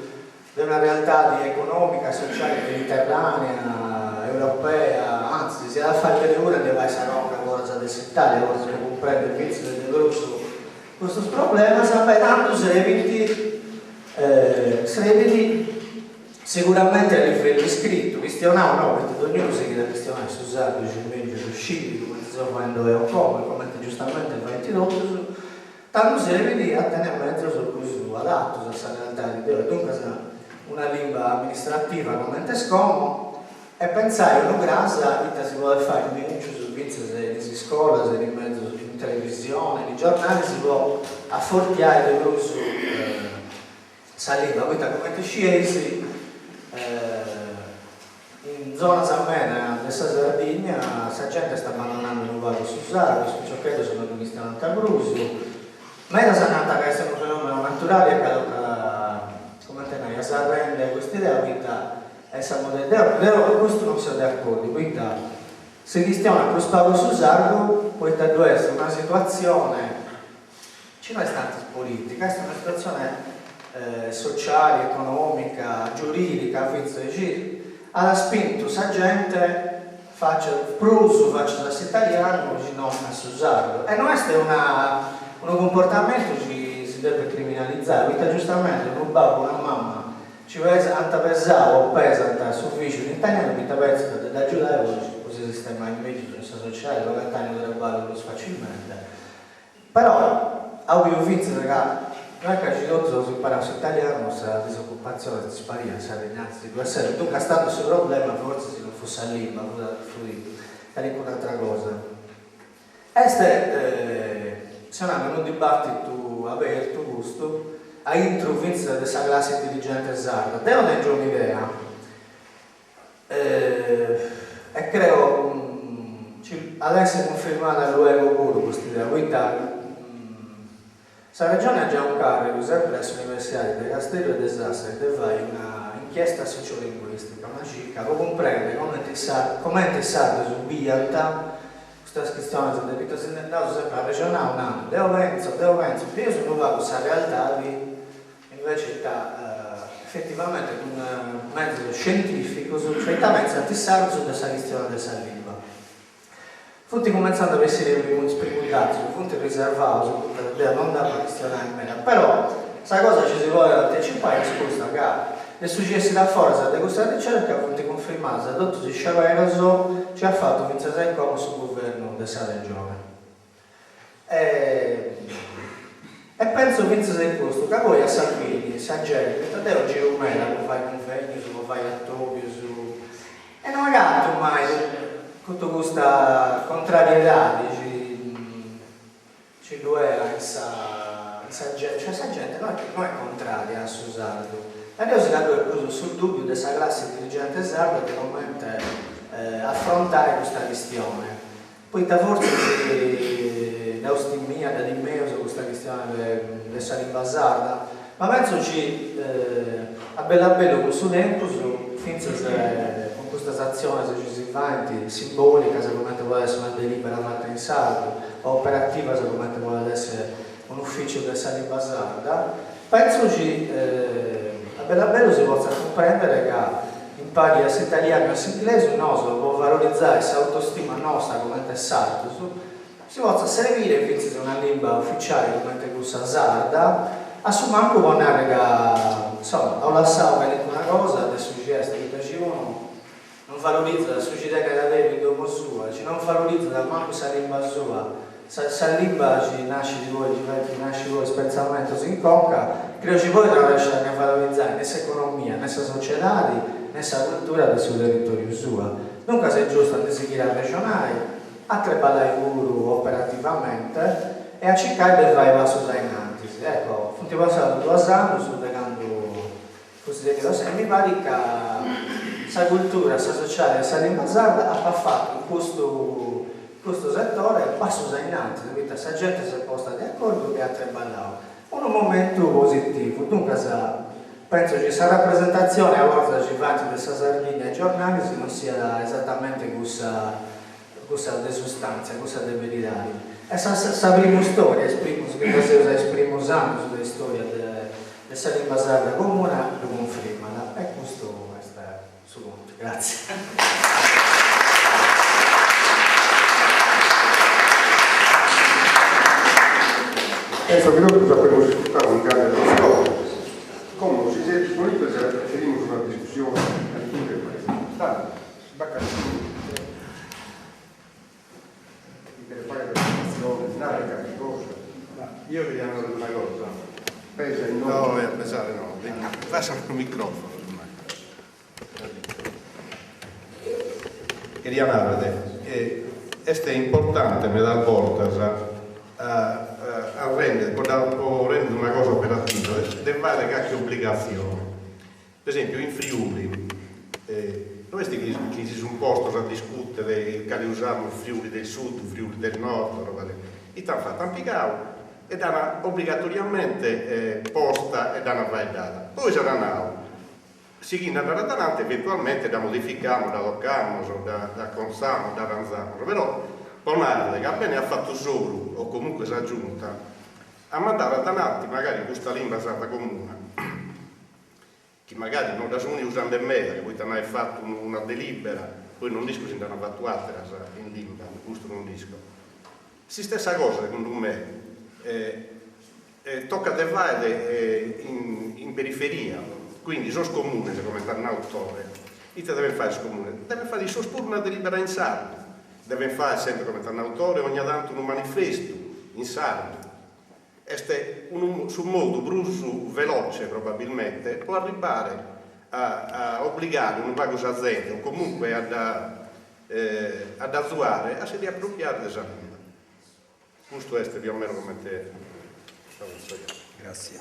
de una realtadi economica e sociali mediterranea, europea, antzis, s'iat a fai beni puru a ndi fai sa conca foras de s'Italia, fortzis po cumprendi fintzas de prus Custus problemas, beh, tandu srebint, srebint seguramenti a livellu iscritu, chistionau no, poita dognunu sighit a chistionai su sardu chi meglius scit, cumenti seu faendu deu como e cumenti giustamenti faint totus, tandu srebit a tenni mezos prus adatus a sa realtadi de oi, duncas una limba amministrativa cumenti est como E pentzai unu cras ita si podet fai megius fintzas in is iscolas, in is mezos, in televisione, in is giornalis po afortiai de prus sa limba, poita cumenti scieis In zonas meda de sa Sardigna sa gente est abbandonande unu pagu su sardu, is piciocheddos no ddu chistionant prus. Medas nant ca est unu fenomenu naturali e ca tocat, comente nai, a s'arrendi a custa idea poita est sa modernidadi. Deu deu custu non seu de acordiu, poita si chistionat prus pagu su sardu poita ddu est una situatzione Ci no est tanti politica, est una situatzione sociali, economica, giuridica fintzas, chi at spintu sa gente facias prus facias a s'italianu chi no a su sardu e no est una unu cumportamentu chi si depet criminalizai, poita giustamenti unu babbu una mama ci ant pesau o pesant su figiu in italianu poita pentzant de dd'agiudai po si sistemai meglius in sa sociedadi, po agatai unu traballu prus facilmente. Però apu biu fintzas ca no est ca si totus aus imparau s'italianu sa disocupatzione est sparia in Sardigna, antzis si ddu est, duncas tando su problema fortzis non fut sa limba, fut calincuna atra cosa. Est seu nande unu dibattitu abertu custu aintru fintzas de sa classi dirigente sarda. Deo tengio un'idea E creo chi at a essi cunfirmada luego puru custa idea, poita sa Regione at giau incarrigu sempri a s'Universidadi de Casteddu e de Sassari de fai una inchiesta sociolinguistica, una circa po cumprendi comenti comenti is sardus biant custas chistionis de poita si nd'andaus sempri arrexonau nandi deo pentzo, deo pentzo, bieus unu pagu sa realtadi Invece ita efetivamente cun mezos scientificos, cioè ita pentzant is sardos de sa chistione de sa limba. Funt cumentzande a bessiri is primus datos, funt riservaus, duncas deo non nd'apu a chistionai meda, però sa cosa chi si podet anticipai est custa, ca de su chi essit a foras de custa ricerca funt cunfirmadas totus is sceberos chi at fatu fintzas a como su guvernu de sa Regione. E pentzo fintzas in custu, ca poi a sa fini sa genti, poita deu giru meda po fai cunvegnus, po fai atobius, e no agatu mai totu custa contrariedadi chi chi ddu est in sa in sa genti, cioè sa genti no est no est contraria a su sardu, ma deu si ca ddu est prus su dubbiu de sa classi dirigente sarda de comente afrontai custa chistione Poita fortzis dd'aus timia, dda timeus custa chistione de sa limba sarda, ma pentzo chi a bellu a bellu cun su tempus, fintzas cun custas atziones chi si faint, simbòlicas comente podet essi una delibera fata in sardu o operativas comente podet essi un'ufìtziu de sa limba sarda, pentzo chi a bellu a bellu si potzat cumprèndere ca impari a s'italianu e a s'inglesu nosu po valorizai s'autostima nosta comente sardus si potzat serbire fintzas una limba uficiali comente cussa sarda, a su mancu po narri ca insoma aus lassau calincuna cosa de su chi est, poita chi unu non valorizat su chi tenet aderu in domo sua, chi non valorizat mancu sa limba sua, sa sa limba chi nascit poi, chi fait nasci poi is pentzamentos in conca, creo chi poi no arresciat ne a valorizai ne s'economia, ne sa sociedadi, ne sa cultura de su territoriu sua. Duncas est giustu a ndi sighiri a arrexonai, a treballai puru operativamente e a circai de fai passus a innantis. Ecco, funt passaus duos annus de candu E mi parit ca sa cultura, sa sociale e sa limba sarda apat fatu in custu custu setore passos a innantis, poita sa gente s'est posta de acordu e at treballau. Unu momentu positivu, duncas pentzo chi sa rapresentatzione a bortas chi faint de sa Sardigna is giornalis non siat esatamente cussa cussa de sustàntzia, cussa de beridadi. E sa sa primu storia, is primus chi faseus a is primus annus de istoria de de sa limba sarda comuna ddu cunfirmat. E custu est su contu. Gratzias. Penso chi totus apemus iscurtadu cun grande atentzione. Como, si seis disponìbiles, cherimus una discussione, calicunu cheret fàghere una B'at calicunu chi cheret fàghere osservatziones, nàrrere carchi cosa? Ma io cheria nàrrere una cosa. Pesa inoghe. No, a pesare no. Passa su microfono. Cheria nàrrere che est importante medas bortas a a rèndere, po rèndere una cosa operativa, de fàghere carchi obligatzione. Per esempio in Friuli. No est chi chi si sunt postos a discùtere cale usamus Friuli del Sud, Friuli del Nord, roba de. Ite ant fatu? Ant pigau e dd'ant obligatoriamente posta e dd'ant faeddada. Poi s'at nau, sighende a andare adananti eventualmente dda modificamus, dda tocamus, dda acontzamus, dda arranzamus, però po nàrrere ca bene at fatu Soru o comunque sa Giunta a mandare adananti magari custa limba sarda comuna, chi magari no dda sunt usande meda, ca poita ant fatu una delibera, poi non nd'isco si nd'ant fatu ateras in limba, custu non nd'isco. S'istessa cosa, segundu me, tocat de fàere in periferia, quindi sos comunes, comente at nau Tore, ite devent fàere sos comunes? Devent fàere issos puru una delibera in sardu, devent fàere, sempre comente at nau Tore, ogna tantu unu manifestu in sardu, Est unu su modu prus veloce probabilmente po arribbare a a obligare unu pagu sa zente o comunque a dda a dd'azuare a si riapropiare de sa limba. Custu est più o meno comente la penso eo. Grazie.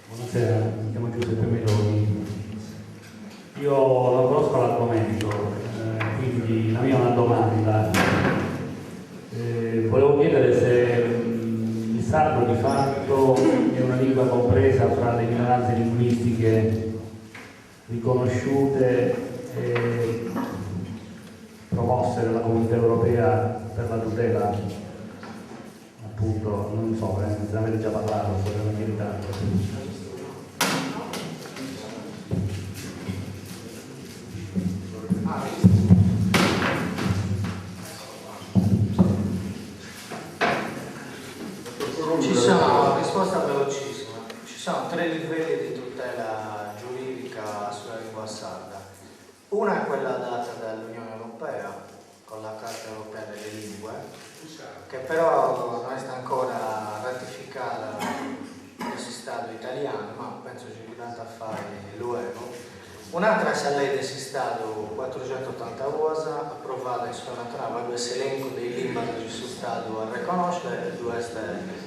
Buonasera, mi chiamo Giuseppe Meloni. Io non conosco l'argomento, eh, quindi la mia è una domanda. Eh, volevo chiedere se mh, il sardo di fatto è una lingua compresa fra le minoranze linguistiche riconosciute e promosse dalla Comunità Europea per la tutela, appunto, non so, eh, se ne avete già parlato, so che in ritardo. Ci sono, risposta velocissima, ci sono tre livelli di tutela giuridica sulla lingua sarda. Una è quella data dall'Unione Europea con la Carta Europea delle Lingue, che però non è ancora ratificata dal Stadu italianu, ma penso ci dd'ant a fai luego. Un'atra est sa lei de s'Istadu cuatruxentuotantaduas, aprovada in su novantanove, ue ddu est s'elencu de is limbas chi su Stadu arreconnoscet e ddu est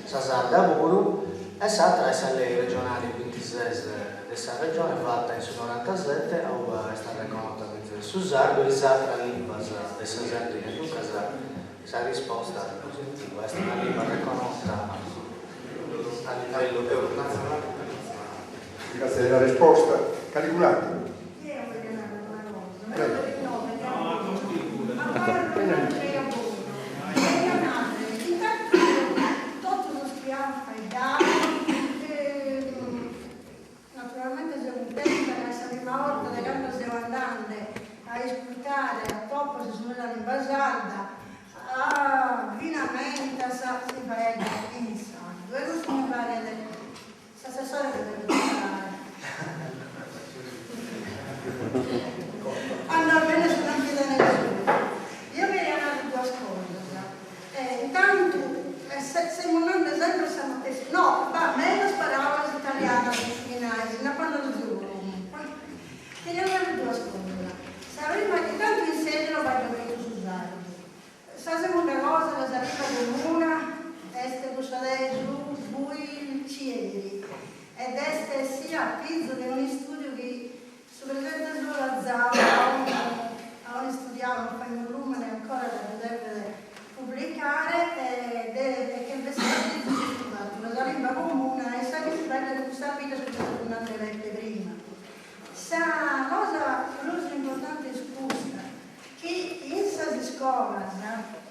sa sarda puru, e s'atra est sa lei regionali bintises de sa Regione fata in su norantasete a ue est arreconnota fintzas su sardu e is atras limbas de sa Sardigna, duncas sa risposta est positiva, est una limba arreconnota a livellu nazionale e internatzionale. Grazie della risposta. Calicun'atteru? Naturalmente seo cuntenta ca est sa prima 'orta de cando seo andande a iscurtare atopos subra sa limba sarda, a finamentas si faeddat in sardu e custu mi paret s'assessore devet imparare. Andat bene su campidanesu. Io cheria narrer duas cosas. Intantu semus nande sempre sa matessi, no, b'at medas paraulas italianas in su chi nais, nd'apo nadu deo comunque. Cheria narrer duas cosas, sa prima, intantu in Sedilo faeddan totu su sardu, sa segunda cosa ca sa limba comuna est cussa de su Builcieri ed est essia a pizu de un'istudiu chi Su presidente Soru at zau a unu a un'istudiau, non faghimos lùmene ancora ca ddu devet publicare, e de e ch'est bessidu a pizu custu fatu, ca sa limba comuna est sa chi si faeddat in custas biddas chi semus nande Peppe prima. Sa cosa prus importante est custa, chi in sas iscolas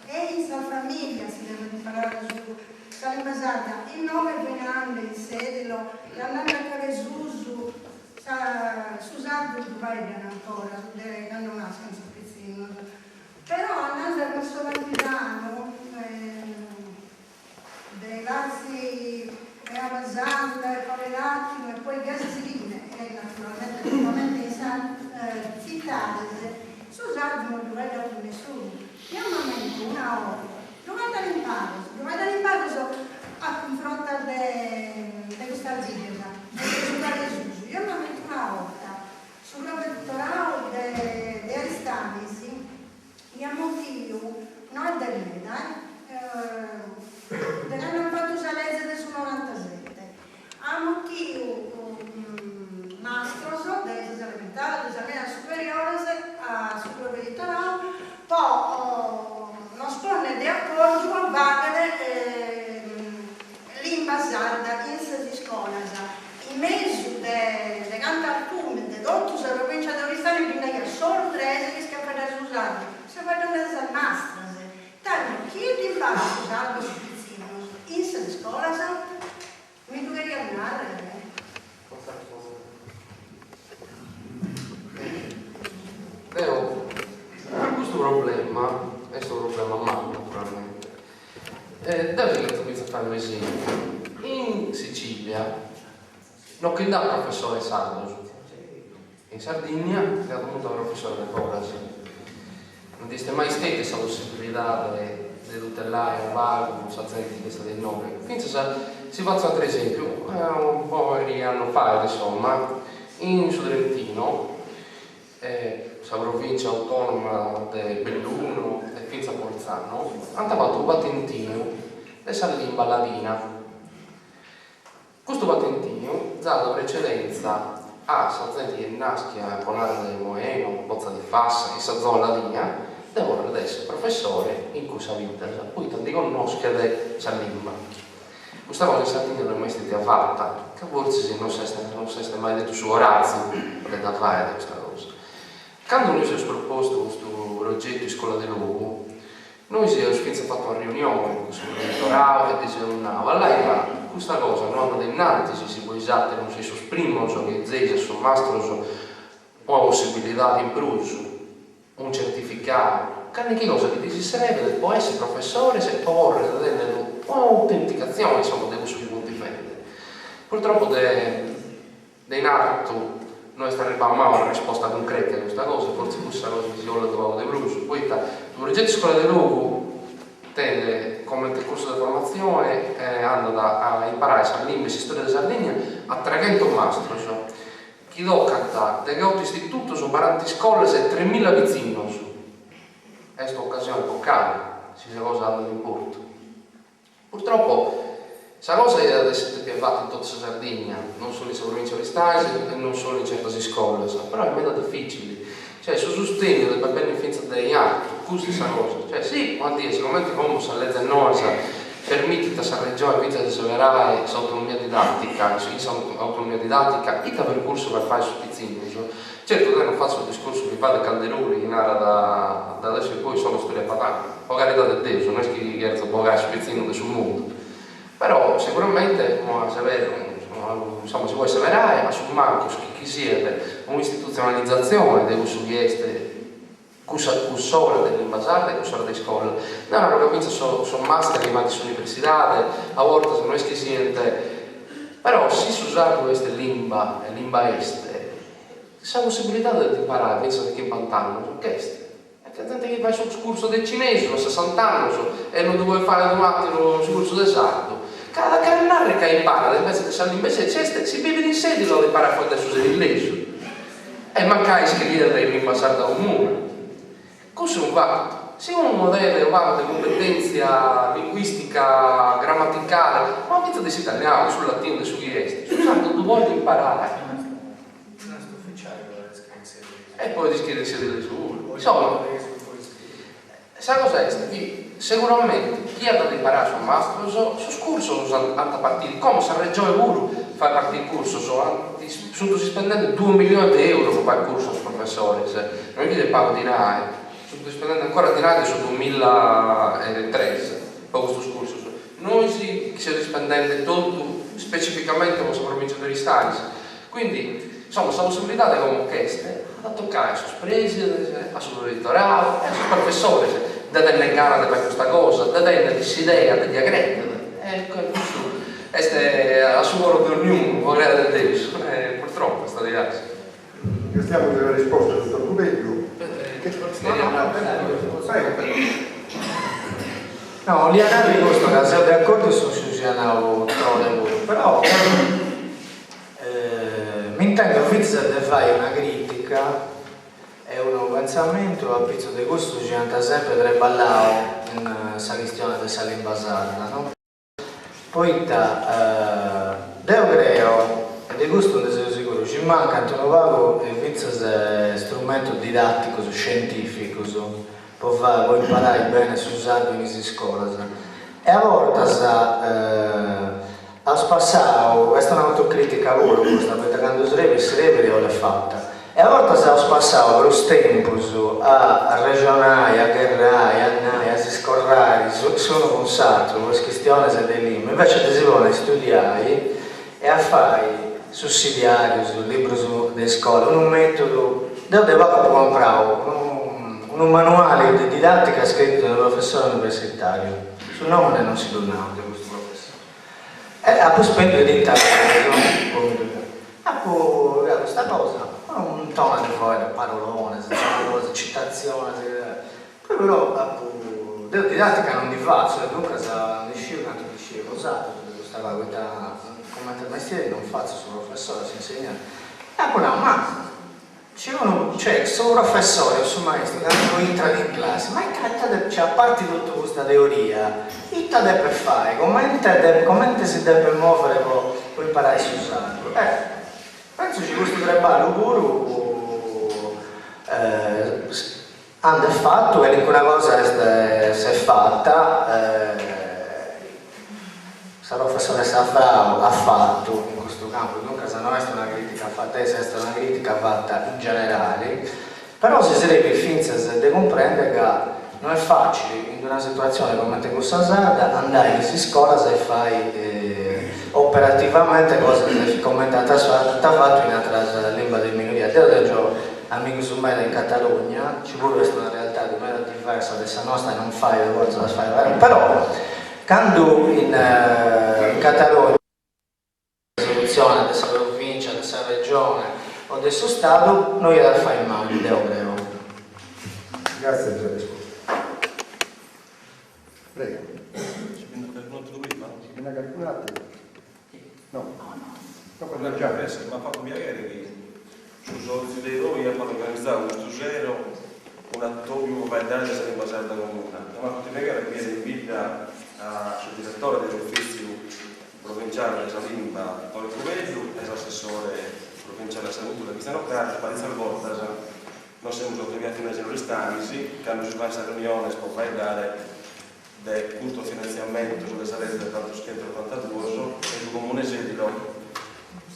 e in sas familias si devet imparare su sa limba sarda, inoghe fui nande in Sedilo e andande a Cabesusu Sa su sardu ddu faeddan ancora su de cando naschen sos pitzinnos, però andande a su Campidanu de Latzi e Abbasanta e Paulilatinu e poi gasi sighinde e naturalmente mescamente in sas tzitades su sardu non ddu faeddat prus nessunu. Eo m'ammento una 'orta, ddu faeddan in pagos, ddu faeddan in pagos a cunfrontas de de custas biddas, de su Cabesusu. Eo m'ammento una 'orta, su proveditorau de de Aristanis iat mutiu no. imparat su sardu a sos pitzinnos in sas iscolas? Mi ddu cheriat nàrrere? Deo, custu problema est unu problema mannu naturalmente. Deo si cherzo fintzas fai unu esempiu, in Sicilia no chi nd'at professores sardos, in Sardigna nd'at unu muntone de professores de foras, no ndi est mai stetia sa possibilidade de tutelai unu pagu sa zenti chi est de innoi, fintzas si fatzu ateru esempiu, unu pagu de annos fait insoma, in su Trentino sa provincia autonoma de Belluno e fintzas Bolzano ant fatu unu patentinu de sa limba ladina. Custu patentinu zat precedenza a sa zenti chi est naschia, po narrer, in Moena, Pozza di Fassa, in sa zona ladina, de porrer esser professore in cussa biddas, poita ndi connoschet sa limba. Custa cosa in Sardigna no est mai stetia fata, ca fortzis non s'est non s'est mai tentu su corazu de dda fai custa cosa. Candu nois eus propostu custu progetu Iscola de Logu, nois eus fintzas fatu una riunione cun su proveditorau e ddis eus nau, allai ca custa cosa no andat innantis si boisaterus non seis sos primos chi zeis a sos mastros una possibilidadi in prus, unu certificau, calchi cosa chi ddis srebet po esser professores e po porrer tenner un'autenticatzione insomma de cussu chi funt fende. Purtroppo de de in artu no est arribau mai una risposta cuncreta a custa cosa, fortzis cussa cosa chi si 'ollet unu pagu de prus, poita su progetu Iscola de Logu tenet comente cursu de formatzione andat a imparai sa limba e s'istoria de Sardigna a treghentos mastros chi tocant degheoto istitutos, baranta iscolas e tremilla pitzinnos. Est un'ocasione epocale si sa cosa andat in portu. Purtroppo sa cosa iat essi depia fata in totu sa Sardigna, non solu in sa provincia de Aristanis e non solu in certas iscolas, però est meda dificili, cioè su sustegnu depet benni fintzas de in artu, custa est sa cosa, cioè si una die, sigomente como sas lezes noas permitit a sa Regione fintzas de seberai s'autonomia didattica, in s'autonomia didattica ita percursu fai fai a sos pitzinnos, certu deo non fatzo su discursu chi fait Calderoli chi narat da adesso in poi solo storia padana, po caridade de Deus, no est chi cherzo bogai su pitzinnu de su mundu, però seguramente una seberu, insomma si podet seberai a su mancus chi chi siat un'istitutzionalizatzione de cussu chi est Cussa cuss'ora de limba sarda e cuss'ora de iscola. Deo naro ca fintzas sos sos master chi faint in s'universidade a bortas no est chi sient, però si su sardu est limba e limba est, sa possibilidade de dd'imparai fintzas a chimbant'annos nc'est. E nc'est zente chi fait su cursu de cinesu a sessant'annos e non ddu podet fai un'ateru su cursu de sardu. Ca cheret narrer ca imparat invece de sa limba est, si bivit in Sedilo at a imparai a faeddai su sedillesu. E mancai iscriet in limba sarda comuna. Cussu est unu fatu. Si unu tenet unu pagu de cumpetèntzia linguìstica, grammaticale, ma fintzas de s'italianu, de su latinu, de su chi est, su sardu ddu podet imparare. E podet iscriere in sedilesu puru. Insomma, sa cosa est chi seguramente chi at a imparare sos mastros, sos cursos ant a partire, como sa Regione puru fait partire cursos, sunt ispendende duos milliones de euros po fai cursos a sos professores, no est chi siat pagu dinai, sunt ispendende ancora dinai de su duamillaetres po custos cursos, nois seus ispendende totu specificamente po sa provincia de Aristanis, Quindi, insomma, sa possibilidade como nc'est, at a tocai a sos presides, a su proveditorau e a sos professores de tenner gana de fai custa cosa, de tenner s'idea de dda creder, e custu est a su coro de ognunu, po creare de Deus, e purtroppo est diaici. Ringraziamo della risposta dottor Cubeddu. Prego, prego. No, 'olia narri custu, ca seu de acordiu cun su chi at nau Tore puru, però M'intendo fintzas de fai una crìtica e unu pentzamentu a pitzu de cussus chi ant sempri treballau in sa chistione de sa limba sarda, no? Poita deu creo, e de custu nde seu siguru, chi mancant unu pagu fintzas strumentos didàticos scientìficos po fai, po imparai bene su sardu in is iscolas e a bortas Aus passau, est un'autocritica puru custa, poita candu srebit srebit e 'olet fata, e a bortas aus passau prus tempus a arrexonai, a gherrai, a nai, a si scorrai s'unu cun s'atru po is chistionis de limba, invece de si ponni a istudiai e a fai sussidiarius, librus de iscola, unu metodu, deu de pagu apu comprau unu manuali de didattica scritu de unu professori universitariu, su nomini non si ddu nau de custu professori, e apu spendiu trinta eurus po mi ddu Apu pigau custa cosa, unu muntoni de fueddus, parolones, cosas, citatziones, poi però apu, deu didattica non ndi fatzu e duncas non isciu cantu ndi sciu bosatrus de custa cosa, poita cumenti mestieri non fatzu su professori, s'insegnanti, e apu nau, ma Ci unu, cioè, su professori o su maistru candu intrat in classi, ma ita ita depit, cioè a parti totu custa teoria, ita depit fai, comente comente si depit movere po po imparai su sardu? Eh, pentzu chi custu treballu puru andat fatu, calincuna cosa est s'est fata, Sa professoressa Frau at fatu in custu campu, duncas no est una crìtica fata a issa, est una crìtica fata in generali, però si srebit fintzas de cumprendi ca no est fàcili in una situatzione comente cussa sarda andai in is iscolas e fai operativamente cosas comente ant fatu in atras limbas de minoria. Deu tèngio amigus meda in Catalugna, chi puru est una realtadi meda diversa de sa nosta e non fait fortzis a fai però Candu in Catalogna risolutzione de sa Provìncia, de sa Regione o de su Stadu no iat a fai mali, deu creu. Grazie per la risposta. Prego. Si b'at calicunu àteru? No. No, già. M'at fatu piaghere chi su sòtziu de Iroi apat organizadu custu sero un'atòbiu pro faeddare de sa limba sarda comuna e m'at fatu piaghere a bìdere in bidda a su diretore de s'ufìtziu provinciale de sa limba Tore Cubeddu e s'assessore provinciale a sa cultura Cristiano Cargiu, paritzas bortas nos semus atobiados finas in Oristanis cando si faent sas riuniones pro faeddare de custos finantziamentos de sa leze de battoschentotantaduos e su Comune 'e Sedilo,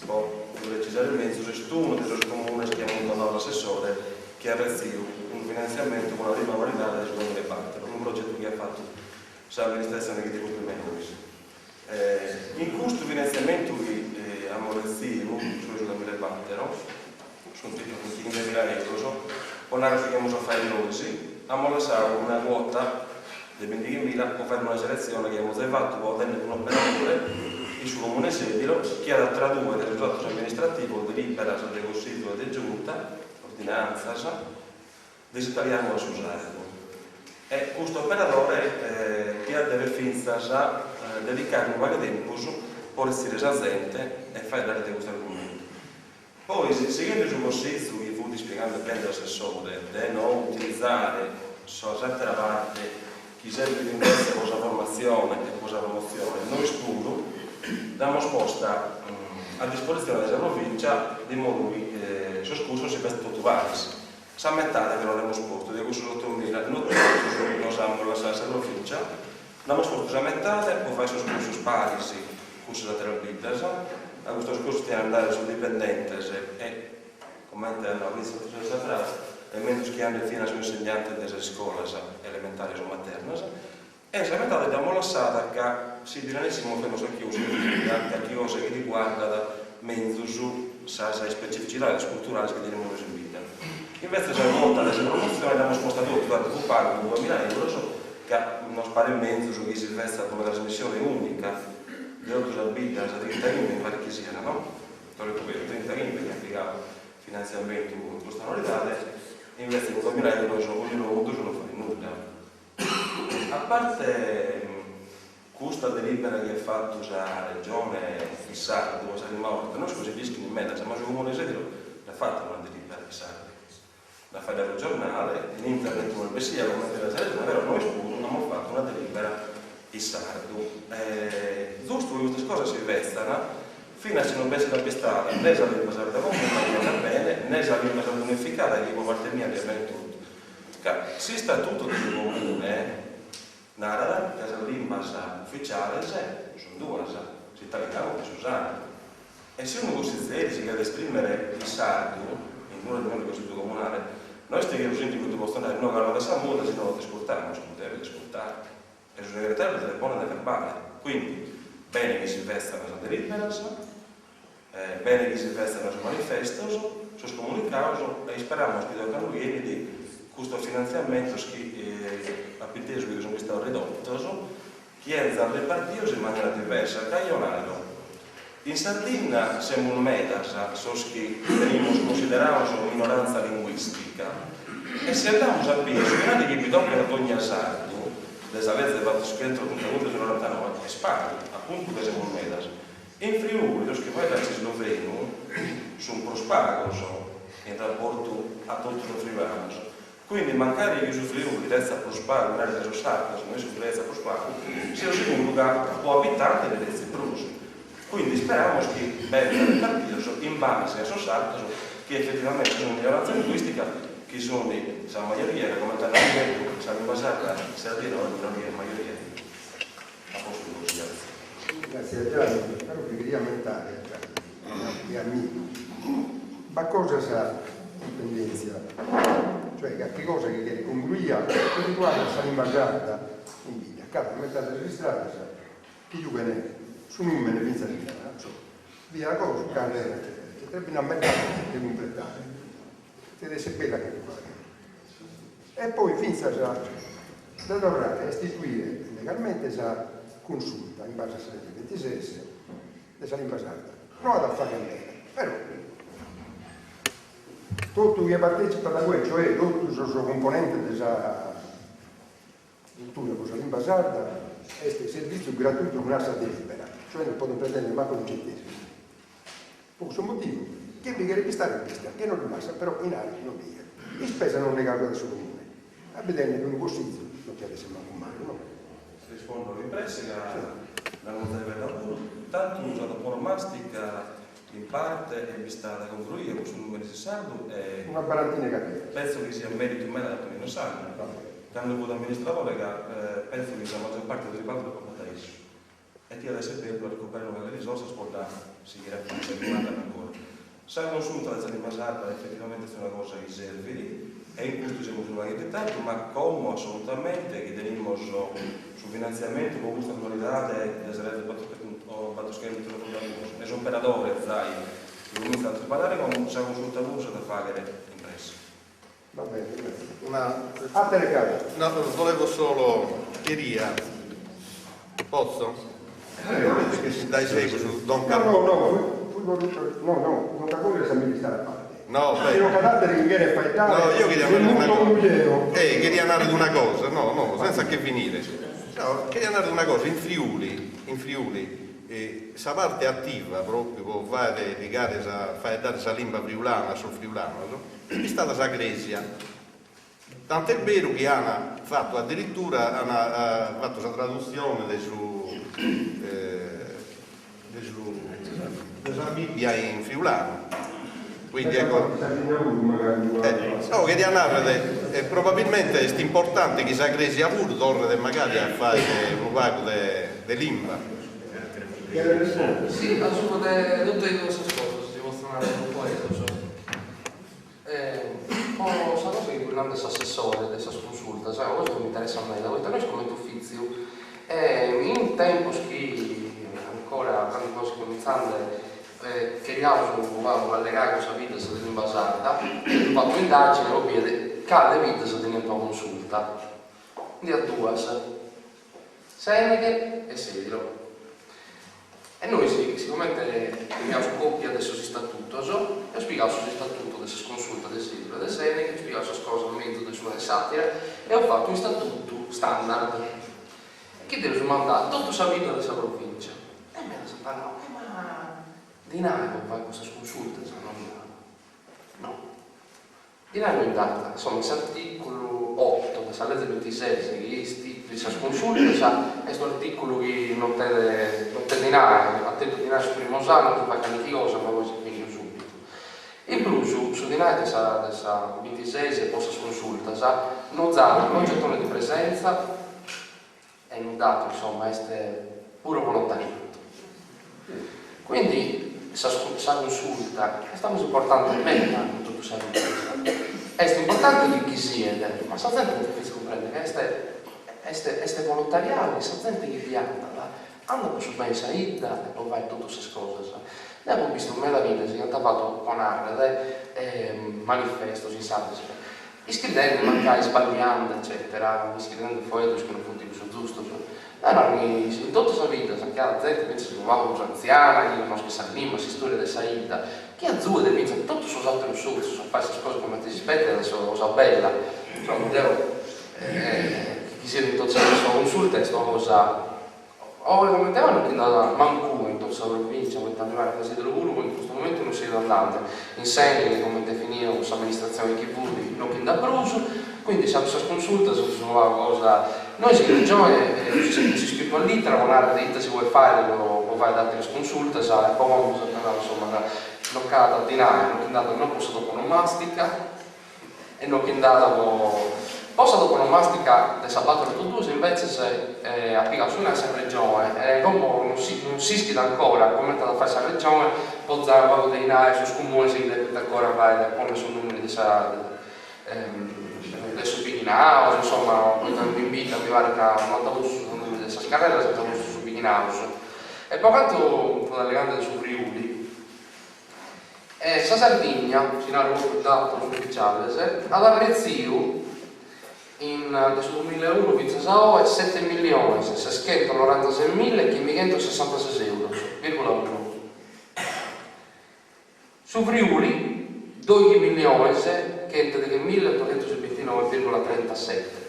po lu precisare menzus, est unu de sos comunes chi at muntonadu s'assessore chi at retzidu unu finantziamentu pro una prima annualidade de su duamillaebattor, unu progetu chi at fatu s'amministratzione chi tenemus prima 'e nois. In custu finantziamentu chi amus retzidu, su de su duamillaebattor, sunt bintichimbemila euros, po narrer su chi amus a fai nois, amus lassadu una cuota de bintichimbila po fai una seletzione chi amus giai fatu po tenner un'operadore in su Comune 'e Sedilo chi at a traduere sos atos amministrativos, delìberas de Cussizu e de Giunta, ordinantzas, de s'italianu a su sardu. E custu operadore diat dever fintzas dedicare unu pagu 'e tempus po retzire sa zente e faeddare de custu argumentu. Pois, sighende su cossizu chi fut ispiegande bene s'assessore de no utilizare s'àtera parte chi servit invece po sa formatzione e po sa promotzione, nois puru dd'amus posta a dispositzione de sa Provìncia de modu chi sos cursos si fetzant totu paris. Sa metade però dd'amus postu, de cussos otomila, no totus los amus lassadu a sa Provìncia, Nd'amus postu sa metade po fai sos cursos paris cun sas àteras biddas, a custos cursos tian andare sos dipendentes e, comente at nau fintzas sa Frau, est menzus chi andet finas su insegnante de sas iscolas elementares o maternas, e sa metade dd'amus lassada ca si bi renessimus femus carchi cosa in bidda, carchi cosa chi riguardat menzus sas ispecificidades culturales chi tenimus nois in bidda. Invece sa cuota de sa promotzione dd'amus posta totu, tantu fut pagu, cun duamila euros, Ca nos paret menzus chi si fetzat una trasmissione ùnica de totu sas biddas, trintachimbe mi paret chi siat, no? Tore Cubeddu, trintachimbe chi ant pigadu finantziamentu in custa annualidade, invece cun duamila euros ognunu po contu suu non faghet nudda. A parte custa delibera chi at fatu sa Regione in sardu, sa prima 'orta, no isco si dd'ischint in medas, ma su Comune 'e Sedilo dd'at fata una delibera in sardu. Nd'at faeddadu su giornale, in internet no est bessia comente sa Regione, però nois puru amus fatu una delibera in sardu. Zustu chi custas cosas si fetzan, finas si non b'esserat bistada ne sa limba sarda comuna, chi andat bene, ne sa limba sarda unificada, chi po parte mia andiat bene totu. Ca s'istatutu de su Comune narat ca sas limbas uficiales sun duas, s'italianu e su sardu. E si unu cussizeri si cheret esprimere in sardu, in una riunione de Cussizu Comunale, no est chi su sindigu ddu potzat nai, no, càlladi a sa muda, si no no t'iscurtamus, lu devet iscurtare. E su segretariu ddu devet pònnere a verbale. Quindi, bene chi si fetzan sas delìberas, bene chi si fetzan sos manifestos, sos comunicados e isperamus chi dae ocannu chi 'enit custos finantziamentos chi apo intesu chi sunt istados ridotos, chi 'enzan repartidos in manera diversa, ca eo naro, in Sardinna semus medas sos chi benimus cunsiderados minoranza linguistica e si andamus a bìere su dinari chi bi tocat a dogna sardu, de sa leze battoschentottantadùs de su norantanoe, est pagu, apuntu ca semus medas. In Friuli sos chi faeddan s'islovenu sun prus pagos in raportu a totu sos friulanos. Quindi mancari chi su Friuli retzat prus pagu dinari de sos sardos, ma issu retzat prus pagu, seo siguru ca po abitante nde retzit prus. Quindi isperamus chi benzant repartidos in base a sos sardos chi efetivamente sun minoranza linguistica, chi sun sa majoria, ca comente at nadu Pedru, sa limba sarda in Sardinna no est minoria, est majoria. A postu gosi, gratzie. Gratzie a Gianni, però bi cheria ammentare a Gianni e amigu, b'at cosas in pendèntzia, cioè carchi cosa chi cheret congruia chi riguardat sa limba sarda in bidda, ca metade de sas istradas chi giughen su nùmene fintzas in insomma, via cosa, carrera eccetera eccetera, bi nd'at metade de cumpletare, diat esser bellu a che ddu fagher. E poi fintzas de torrare a istituire legalmente sa cunsulta in base a sa lege bintises de sa limba sarda. No at a fagher meda, però totu chie partecipat a cue, cioè totu sos cumponentes de sa cultura pro sa limba sarda, est servìtziu gratuitu cun sa delibera, cioè non podent pretender mancu unu centesimu. Po cussu motivu, chie bi cheret bistare bistat, chie non ddu lassat però 'inari non bi 'iet. Ispesa non nde cargat su Comune. A bi tennere unu cossizu non tiat esser mancu malu, no? Rispondo in presse ca nd'amus zai meda puru. Tantu sa toponomastica in parte est bistada congruia cun su numene in sardu e. Una barantina 'e carreras. Penso chi siat meritu meda de Tonino Sanna, cando fut amministradore ca penso chi sa maggior parte de su tribagliu l'apat fata issu. E tiat esser bellu a recuperare unu pagu 'e risorsas po dda sighire a fagher, chi mancat ancora. Sa consulta de sa limba sarda efetivamente est una cosa chi servit e in custu semus unu pagu in ritardu, ma como assolutamente chi tenimus su finantziamentu po custa annualidade de sa leze battoschentottantadùos e s'operadore zai chi comintzat a triballare como, sa consulta puru s'at a fagher in presse. Va bene, grazie. Una... Altre cose? No, volevo solo, cheria, potzo? Dae segus, don Carbone. No, no, no, fui voluto, no, no, don Carbone lassameli istare a parte. No, beh. Si no ch'at àtere chi cheret faeddare, No, io cheria si narrer una muto cosa. unu jeo. Eh, cheria narrer una cosa, no, no, senza che finire. No, cheria narrer una cosa, in Friuli, in Friuli, sa parte attiva propriu po fagher pigare sa, faeddare sa limba friulana a sos friulanos, est istada sa Crèsia, tant'est beru chi an fatu addirittura an fatu sa tradutzione de su de su de sa Bibbia in friulanu, quindi ecco no cheria narrer probabilmente est importante chi sa Crèsia puru torret magari a fagher unu pagu de de limba. Si, a subra de totu custas cosas si potzo narrer unu pagu Po sa cosa chi fut nande s'assessore de sas cunsultas, est una cosa chi m'interessat meda, poita nois comente ufitziu in tempos chi ancora cando fiaus comintzande cheriaus unu pagu allegare cun sas biddas de limba sarda, amus fatu un'indagine po bider cale biddas teniant una consulta, nd'iat duas, Sèneghe e Sèdilo. E nois, sigomente teniaus còpia de sos istatutos, eus pigau sos istatutos de sas consultas de Sèdilo e de Sèneghe, eus pigau sas cosas mezus de s'una e de s'àtera e eus fatu un'istatutu standard chi dd'eus mandau a totu sas biddas de sa provìncia. E medas ant nau, e ma dinai po fai custas consultas no nd'at. No. Dinai no nd'at, insomma s'articulu oto de sa leze bintises chi istituit sas consultas est un'articulu chi non tenet non tenet dinai, at tentu dinai sos primos annos, faghet calchi cosa ma poi s'est finidu subitu. In prus su dinai de sa de sa bintises po sas consultas no zat no gettone di presenza e nudda ateru, insomma est puru volontariatu. Quindi sa sa consulta est una cosa importante meda in totu sa vida, est importante chi chi siet, ma sa zente depet cumprender ca est. Est est volontariadu e sa zente chi bi andat, andat po su bene 'e sa 'idda e po fai totus sas cosas. Deo apo bistu meda biddas chi ant fatu, po narrer, manifestos in sardu, iscriende mancai isballiende eccetera, iscriende foeddos chi non funt cussos giustos. Deo naro chi in totu sas biddas chi at zente fintzas unu pagu prus antziana, chi connoschet sa limba, s'istoria de sa 'idda, chi azuet fintzas totus sos ateros sotzios a fai sas cosas comente si spetat est una cosa bella. Insomma deo chi siat in totu sa consulta est una cosa Oe comente oe non chi nd'at mancu in totu sa provìntzia, poita mi paret ca Sìdilo puru in custu momentu non siat andende in Sènighe comente est finia cun s'amministratzione chi fut non chi nd'at prus, quindi sas consultas sunt una cosa, nois in Regione semus iscritu una litera po narrer ite si podet fàere po fàere àteras consultas e po como s'ant nau insomma ca non ch'at dinai, non chi nd'at non po sa toponomàstica e no chi nd'at po po sa toponomàstica de sa bator oto duos imbetzes at pigadu su dinai sa Regione e como non si non s'ischit ancora comente at a fai sa Regione po zai unu pagu de dinai a sos comunes chi depint ancora fai ponni su nùmene de sa de sos bighinados insomma poita in bidda mi paret ca no ant postu su nùmene de sas carreras ant postu sos bighinados e po cantu fut allegande de su Friuli E sa Sardigna, si naru propriu datos ufficiales, at arretziu in de su dumillaeunu fintzas a oe sete milliones seschentonorantasemilla e chimbicentosessantases euros, virgola unu. Su Friuli doighi milliones chentodeghe-milla otoghentos e bintinoe virgola trentasete.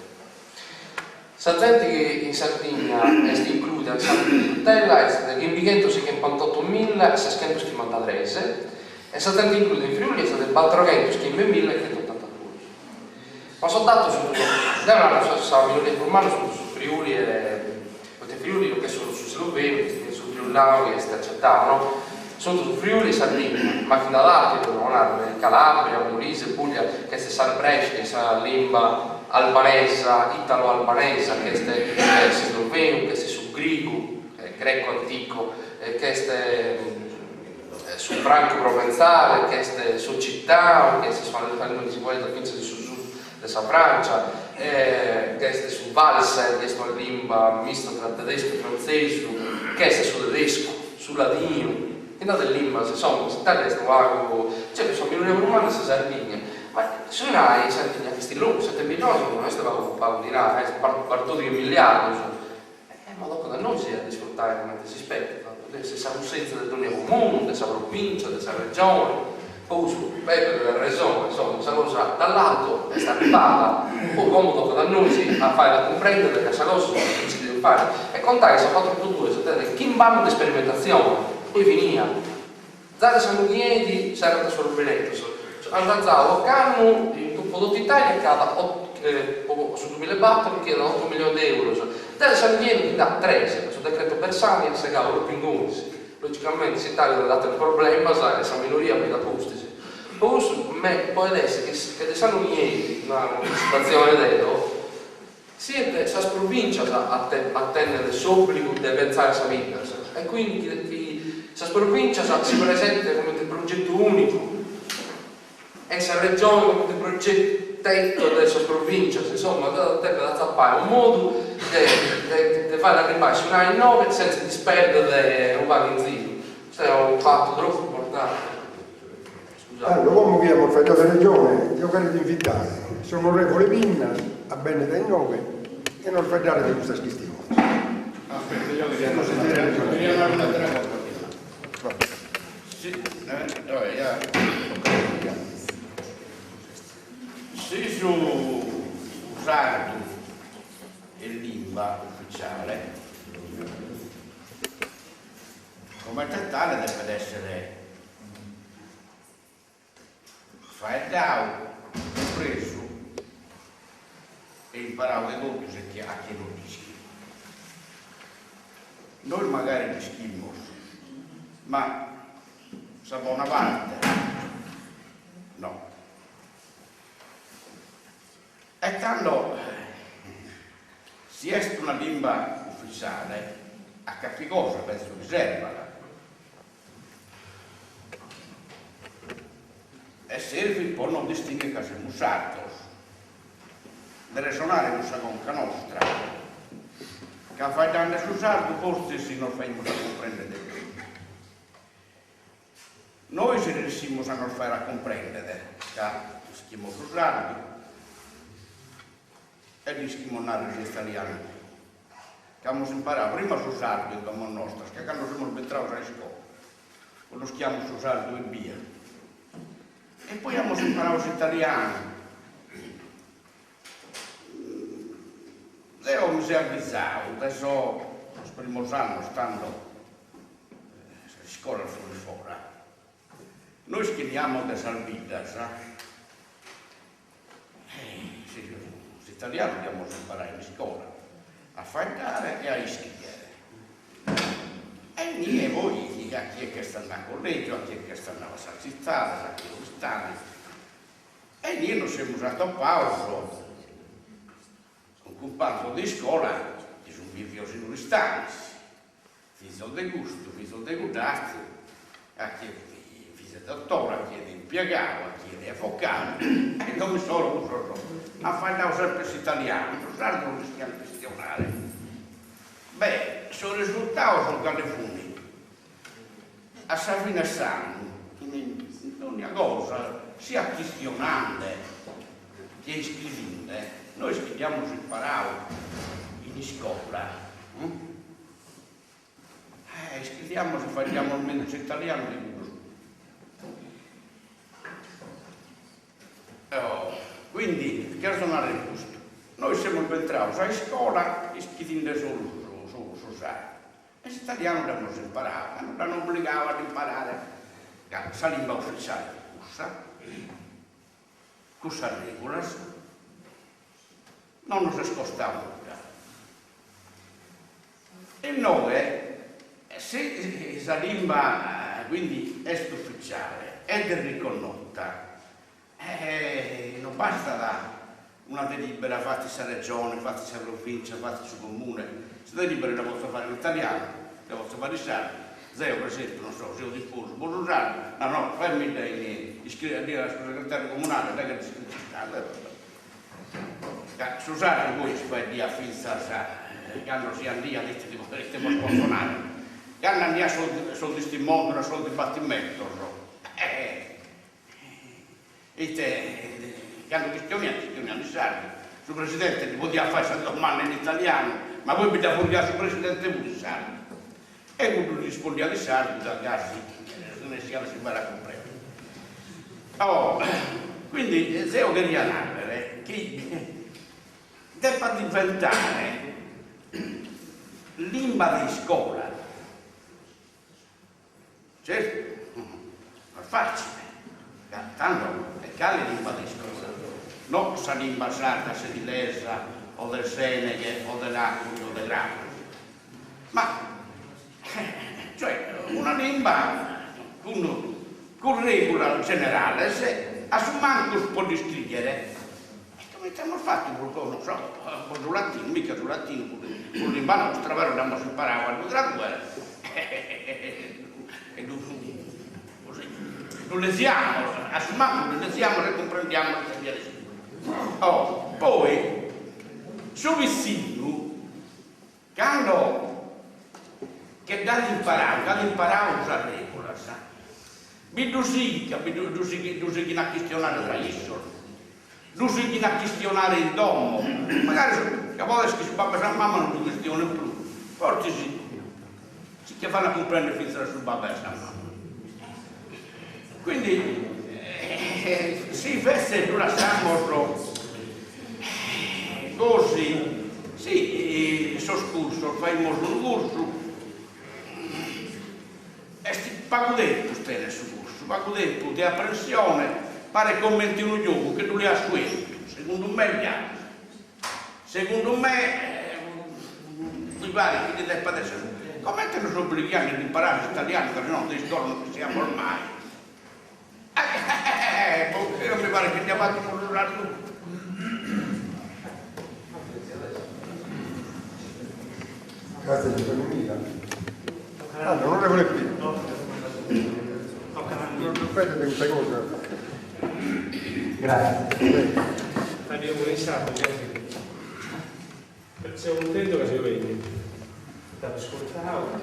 Sa zente chi in Sardigna est inclùida in s'àmbitu de tutela est de chimbichentos-chimbantotto-milla e seschentos-chimbantatres e sa zente inclùida in Friuli est de batroghentos-chimbe-milla e chentottantaduos. Ma sos datos sunt, deo naro sa minoria prus manna sunt su Friuli e poita in Friuli non ch'est solu su slovenu, est su friulanu chi est acetau, no? Sunt su Friuli e Sardigna, ma chi nd'at àteru, po narrer, Calabria, Molise, Puglia, ch'est s'arbrescia, ch'est sa limba albanesa, italo-albanesa, ch'est s'islovenu, ch'est su grigu, greco antico, ch'est su franco-provenzale, ch'est s'occitanu, ch'est sa limba chi si faeddat fintzas in su sud de sa Francia, ch'est su walser, chi est una limba mista tra tedescu e frantzesu, ch'est su tedescu, su ladinu, chi nd'at de limbas, insomma, s'Italia est unu pagu, certu sa minoria prus manna est sa Sardigna, ma su dinai in Sardigna est longu, sete milliones non est pagu pagu dinai, est bartodighi milliardos, e ma tocat a nois a dd'isfrutai cumenti si spetat, est sa cussèntzia de dònnia comunu, de sa provìncia, de sa regione, po cussu Pepe tenet resone, insomma, sa cosa dall'alto est arribada, poi como tocat a nois a fai a cumprendere ca sa cosa si depit fai e contai chi sa 482 tenet chimb'annos de sperimentatzione, poi finia. Zai de s'annu chi 'enit serrant sos rubinetos. Ant zau ocannu po totu Italia ch'at po su dumillaebator chi at oto milliones de euros. Zai de s'annu chi 'enit ndi nd'at tres, su decreto Bersani at segau propriu ingunis. Logicamenti s'Italia tenet ateros problemas e sa minoria benit a pustis. Po cussu me podet esser chi de s'annu chi 'enit, una anticipazione deo, Siant sas provìntzias a tènnere s'òbligu de pentzare a sa biddas e quindi chi sas provìntzias si presentent comente progetu ùnicu e sa Regione comente progetetto de sas provìntzias, insomma depet atzapai unu modu de de fàere arribare su dinai inoghe sentza dispèrdere unu pagu in ziru, custu est unu fatu tropu importante. Tando, como chi amus faeddadu de Regione, deo cherzo invitare s'onorevole Pinna a bènnere a inoghe e nos faeddare de custas chistiones. Aspetta, io devo nare un'altra cosa prima. Si, si su sardu est limba ufficiale, comente tale depet essere Faeddau, cumpresu e imparau de totus e a chie no dd'ischit. Nois magari dd'ischimus, ma sa bona parte no. E tando, si est una limba ufitziale, a carchi cosa penso chi servat. E servit po nos distingher ca semus sardos, de resonare cun sa conca nostra. Ca faeddende su sardu fortzis nos faghimus a cumprèndere de prus. Nois ressimus a nos fàghere a cumprèndere ca ischimus su sardu e dd'ischimus nàrrere s'italianu puru. Ca amus imparadu prima su sardu in domos nostras che cando semus bintrados a iscola, connoschiamus su sardu ebbia e poi amus imparadu s'italianu. Deo mi seu abbizadu de sos primos annos tando sas iscolas funt fora, nois chi 'eniamus de sas biddas s'italianu dd'amus imparadu in iscola, a faeddare e a iscriere, e inie poi a chie ch'est andadu a collegiu, a chie ch'est andadu a sas tzitades, a chie a Oristano E inie nos semus atopados cun cumpanzos de iscola chi sun bivios in Oristanis, fizos de custu, fizos de cudd'atteru, a chie fit fizu 'e dottore, a chie de impiegadu, a chie de avocadu, e in domo issoro cussos an faeddadu sempre s'italianu, su sardu non l'ischian chistionare. Beh, sos risultados cale fun? A sa fine 'e s'annu, in dogna cosa, siat chistionande che iscrivinde, nois chi dd'amus imparau in iscola, iscriviamus e faeddiamus menzus s'italianu de cuddos puru. Quindi, cherzo narrer custu, nois semus bintraos a iscola ischidinde solu su sardu E s'italianu dd'amus imparau, ca nos dd'an obligau a dd'imparare, ca sa limba ufficiale fit cussa, cussas regulas, non nos est costau nudda. Inoghe si sa limba quindi est ufficiale ed est riconnotta, non bastat una delibera fatta in sa Regione, fatta in sa Provincia, fatta in su Comune, sa delibera dda potzo fare in italianu, dda potzo fare in sardu, zeo per esempiu, non so, seo tifosu po su sardu, no no, faimidda in iscriere a ddu a su segretariu comunale, dda cheret iscrita in sardu, e vabbè. Ca su sardu poi si faeddiat fintzas cando si andiat, ite ti ite bos potzo narrer, cando andiat sos sos distimonzos a sos dibattimentos, Ite, cando chistioniant, chistioniant in sardu, su presidente ddi podiat fai sa domanda in italianu, ma poi bi dda furriat su presidente puru in sardu. E cuddu ddi rispondiat in sardu, ca gasi renessiat a si fai a cumprendere. Oh, quindi zeo cheria narrere chi depat diventare limba de iscola. Certu, no est fàcile, ca tando e cale limba de iscola? No sa limba sarda sedilesa o de Sèneghe o de Làconi o de Crabas, ma cioè una limba cun cun règulas generales a su mancus po dd'iscrìere. E comente amus fatu pro non so, pro su latinu, mica su latinu fut limba nostra, però dd'amus imparau a ddu traduere e ddu così, ddu leziamus, a su mancu ddu leziamus e cumprendiamus ite fiat iscritu. Oh, poi su pitzinnu cando che dd'at imparau, ch'at imparau sas regulas, bi ddu sighit, ca bi ddu sighit, ddu sighin a chistionare tra issos, ddu sighin a chistionare in domo, magari su, ca podet esser chi su babbu e sa mama non ddu chistionent prus, fortzis si che fan a cumprender fintzas su babbu e sa mama. Quindi si invece ddu lassamos gosi, si sos cursos, faimos unu cursu, est pagu tempus tenet su cursu, pagu tempus de aprensione, paret comente unu giogu che ddu leat su 'entu, segundu me ja, segundu me mi paret chi ddi depat esser, comente nos oblighian a dd'imparare s'italianu ca si no de iscola non bessiamus mai, eo mi paret chi dd'ia fatu puru su sardu. Grazie Giuseppe Mila. Allora, onorevole Pino. Non ripetete questa cosa. Grazie. Andiamo in sardo, Seu cuntentu ca seu benniu.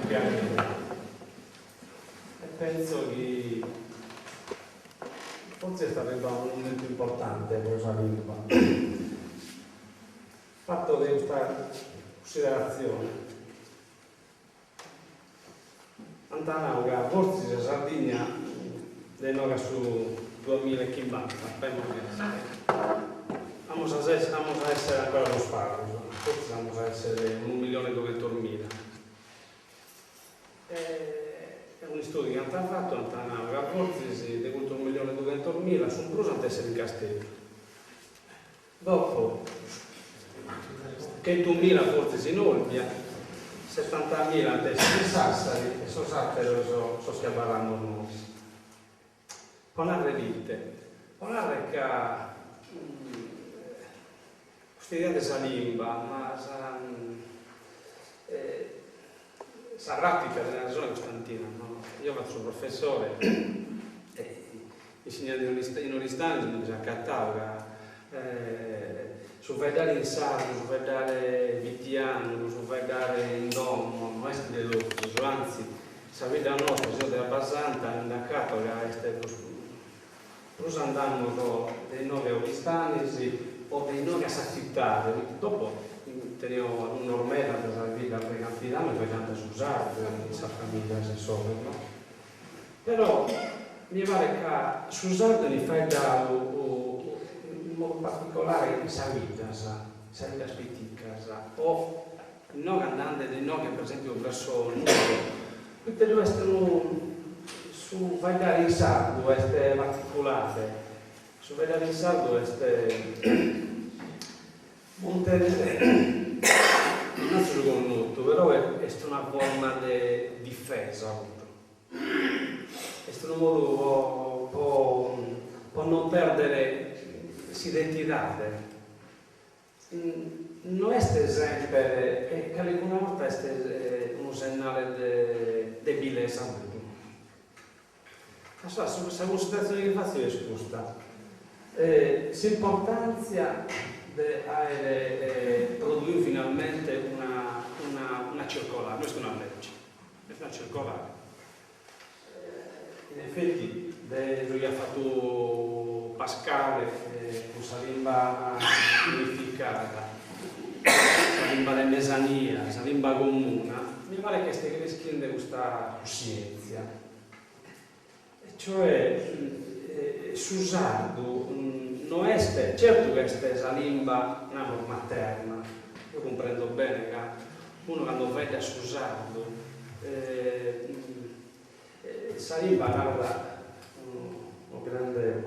piaghere e pentzo chi fortzis est arribbadu unu momentu importante pro sa limba. Parto de custa cunsideratzione. Ant nau ca fortzis sa Sardigna de inoghe a su duamilla e chimbanta, amus a amus a essere ancora prus pagos, fortzis amus a essere unu millione e dughentos mila. E un'istudiu chi ant fatu ant nau ca fortzis de custos millione e dughentos mila su prus ant essere in Casteddu. Dopo, chentumila fortzis in Olbia, setantamila ant essere in Sassari e sos àteros sos chi abarramus nois. Po narrer ite? Po narrer ca custa idea de sa limba, ma sa sa pràtica tenet resone Costantina, no? Eo fatzo su professore e insignende in Oristanis mi nde so acatadu ca su faeddare in sardu, su faeddare fitianu, su faeddare in domo no est de totus, anzi sa bidda nostra, seo de Abbasanta, mi nd'acato ca est prus prus andamus de inoghe a Oristanis o de inoghe a sa tzitade, dopo tenio alunnos meda de sas biddas de Campidanu chi faeddant su sardu in sas familias issoro, no? Però mi paret ca su sardu 'enit faeddadu in modu particolare in sas biddas, in sas biddas piticas o inoghe andende de inoghe per esempiu verso Nugoro, poite ddu est unu su faeddare in sardu est particulare, su faeddare in sardu est muntenet non su connotu, però est una forma de difesa puru Est unu modu po po po non pèrdere s'identidade. No est semper e calicuna 'orta est unu sennale de debilesa puru. Allora sa cunsideratzione chi fatzo est custa, s'importàntzia de àere produidu finalmente una una una circolare, no est una lege, Est una circolare. In effetti de su chi at fatu Pascale cun sa limba unificada, sa limba de mesania, sa limba comuna, mi paret chi est creschende custa cussièntzia. E cioè su sardu no est, certu chi est sa limba, namus, materna, eo cumprendo bene ca unu cando faeddat su sardu sa limba narat unu grande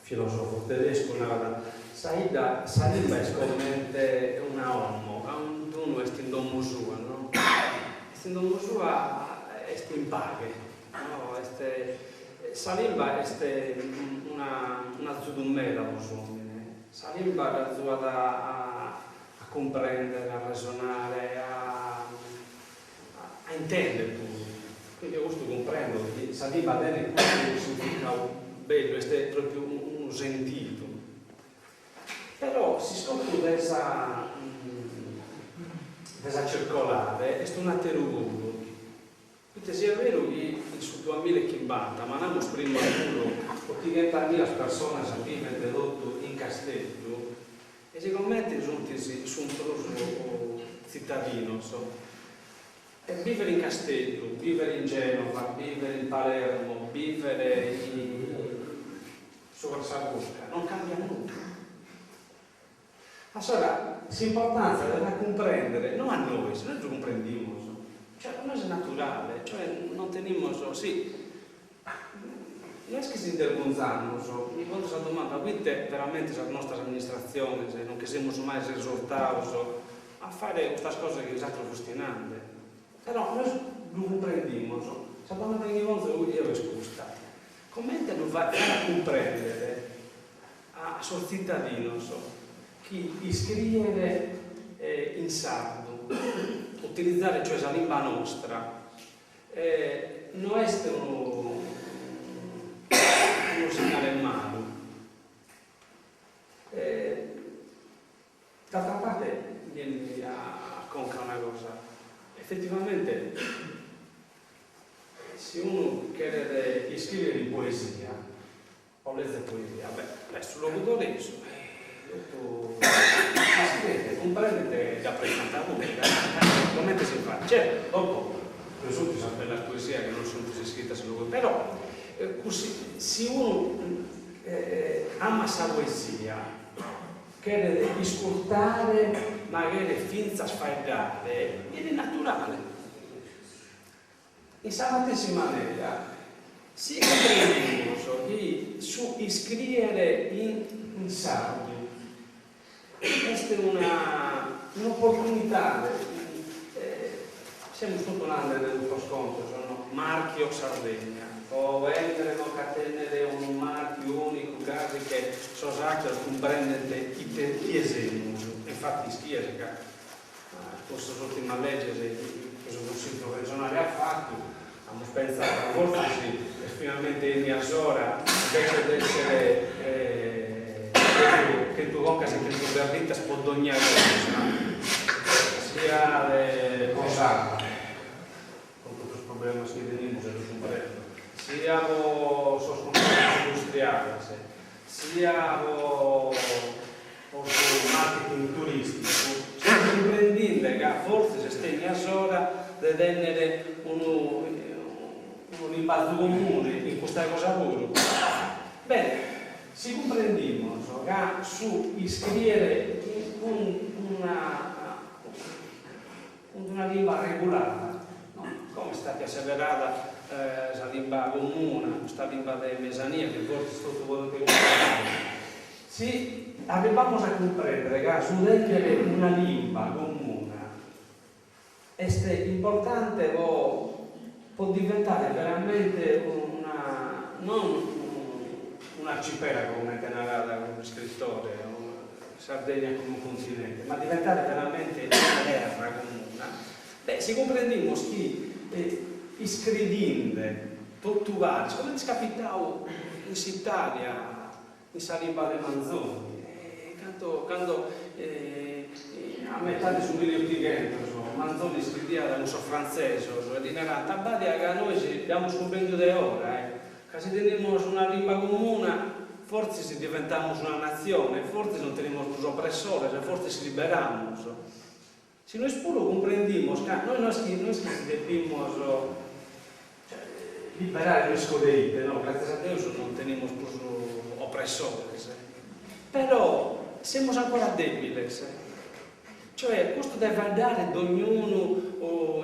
filosofo tedescu narat sa 'idda sa limba est comente una 'omo cando unu est in domo sua no est in domo sua est in paghe no est sa limba est una un'azudu meda pro s'omine sa limba dd'azuat a a cumprendere a resonare a a intender puru. Quindi eo custu cumprendo, chi sa limba tenet custu significadu bellu, est propriu unu sentidu. Però s'iscopu de sa de sa circolare est un'ateru puru, poite si est beru chi in su duamilla e chimbanta, ma namus prima puru, otighentas milas personas bivent totu in Casteddu, E sigomente sunt sunt prus tzitadinos, e bìvere in Casteddu, bìvere in Gènova, bìvere in Palermo, bìvere in subra sa busca, non càmbiat nudda. Assora, s'importàntzia de fai cumprèndere, no a nois, nois ddu cumprendimus, cioè pro nois est naturale, cioè non tenimus, si No est chi si nd'irgunzamus, mi ponzo sa domanda poite veramente sas nostras amministratziones non che semus mai resurtados a fàere custas cosas chi bosateros fustis nande. Però nois ddu cumprendimus, sa domanda chi mi ponzo eo est custa, comente ddu fàere a cumprèndere a sos tzitadinos chi iscrìere in sardu, utilizare cioè sa limba nostra, No est unu unu signale malu. D'altra parte mi 'enit a conca una cosa, efetivamente Si unu cheret iscrìere in poesia o lezere poesia, beh, b'est su logudoresu e totu iscrient, cumprendent e dd'apretzant puru, ca comente si faghet. Certu, dopo ddoe sunt sas bellas poesias chi non sunt iscritas in logudoresu, però si unu amat sa poesia, cheret iscurtare ma cheret fintzas faeddare, est naturale. In sa matessi manera, si cumprendimus chi su iscrìere in sardu est una un'oportunidade, semus totu nande de custos contos, no, marchio Sardegna, po bèndere tocat a tènnere unu marchiu ùnicu gasi che sos àteros cumprendent ite chie semus, e infati ischies ca Cun sas ùrtimas leges chi su Cussìgiu regionale at fatu, amus pentzadu ca fortzis est finalmente 'ènnia s'ora, invece de èssere chentu concas e chentu berritas po dogna cosa, sia de po s'abba, cun totu sos problemas chi tenimus e ddu cumprendo, sia po sos cunsortzios industriales, sia po po su marketing turìsticu, semus cumprendinde ca fortzis est 'ènnia s'ora de tènnere unu unu limbazu comune in custa cosa puru. Bene, si cumprendimus ca su iscrìere cun una cun una limba regulada, no, como est istàtia seberada sa limba comuna, custa limba de mesania chi fortzis totu podent cumprèndere. Si arribamus a cumprèndere ca su tènnere una limba comuna est importante po po diventare veramente una, non un'arcipelago comente narat unu iscritore, Sardegna come un continente, ma diventare veramente una terra comuna, beh, si cumprendimus chi iscridinde totu paris, comente est capitadu in s'Italia in sa limba de Manzoni, cando cando a metade de su milliotighentos Manzoni iscridiat cun sos frantzesos e ddi narant, abbadia ca nois dd'amus cumprendiu de ora, eh, Ca si tenimus una limba comuna, fortzis diventamus una natzione, fortzis non tenimus prus opressores, fortzis si liberamus. Si nois puru cumprendimus ca nois no est chi no est chi si depimus cioè liberare no isco de ite, no, gràtzias a Deus non tenimus prus opressores, però semus ancora dèbiles Cioè custu de faeddare dognunu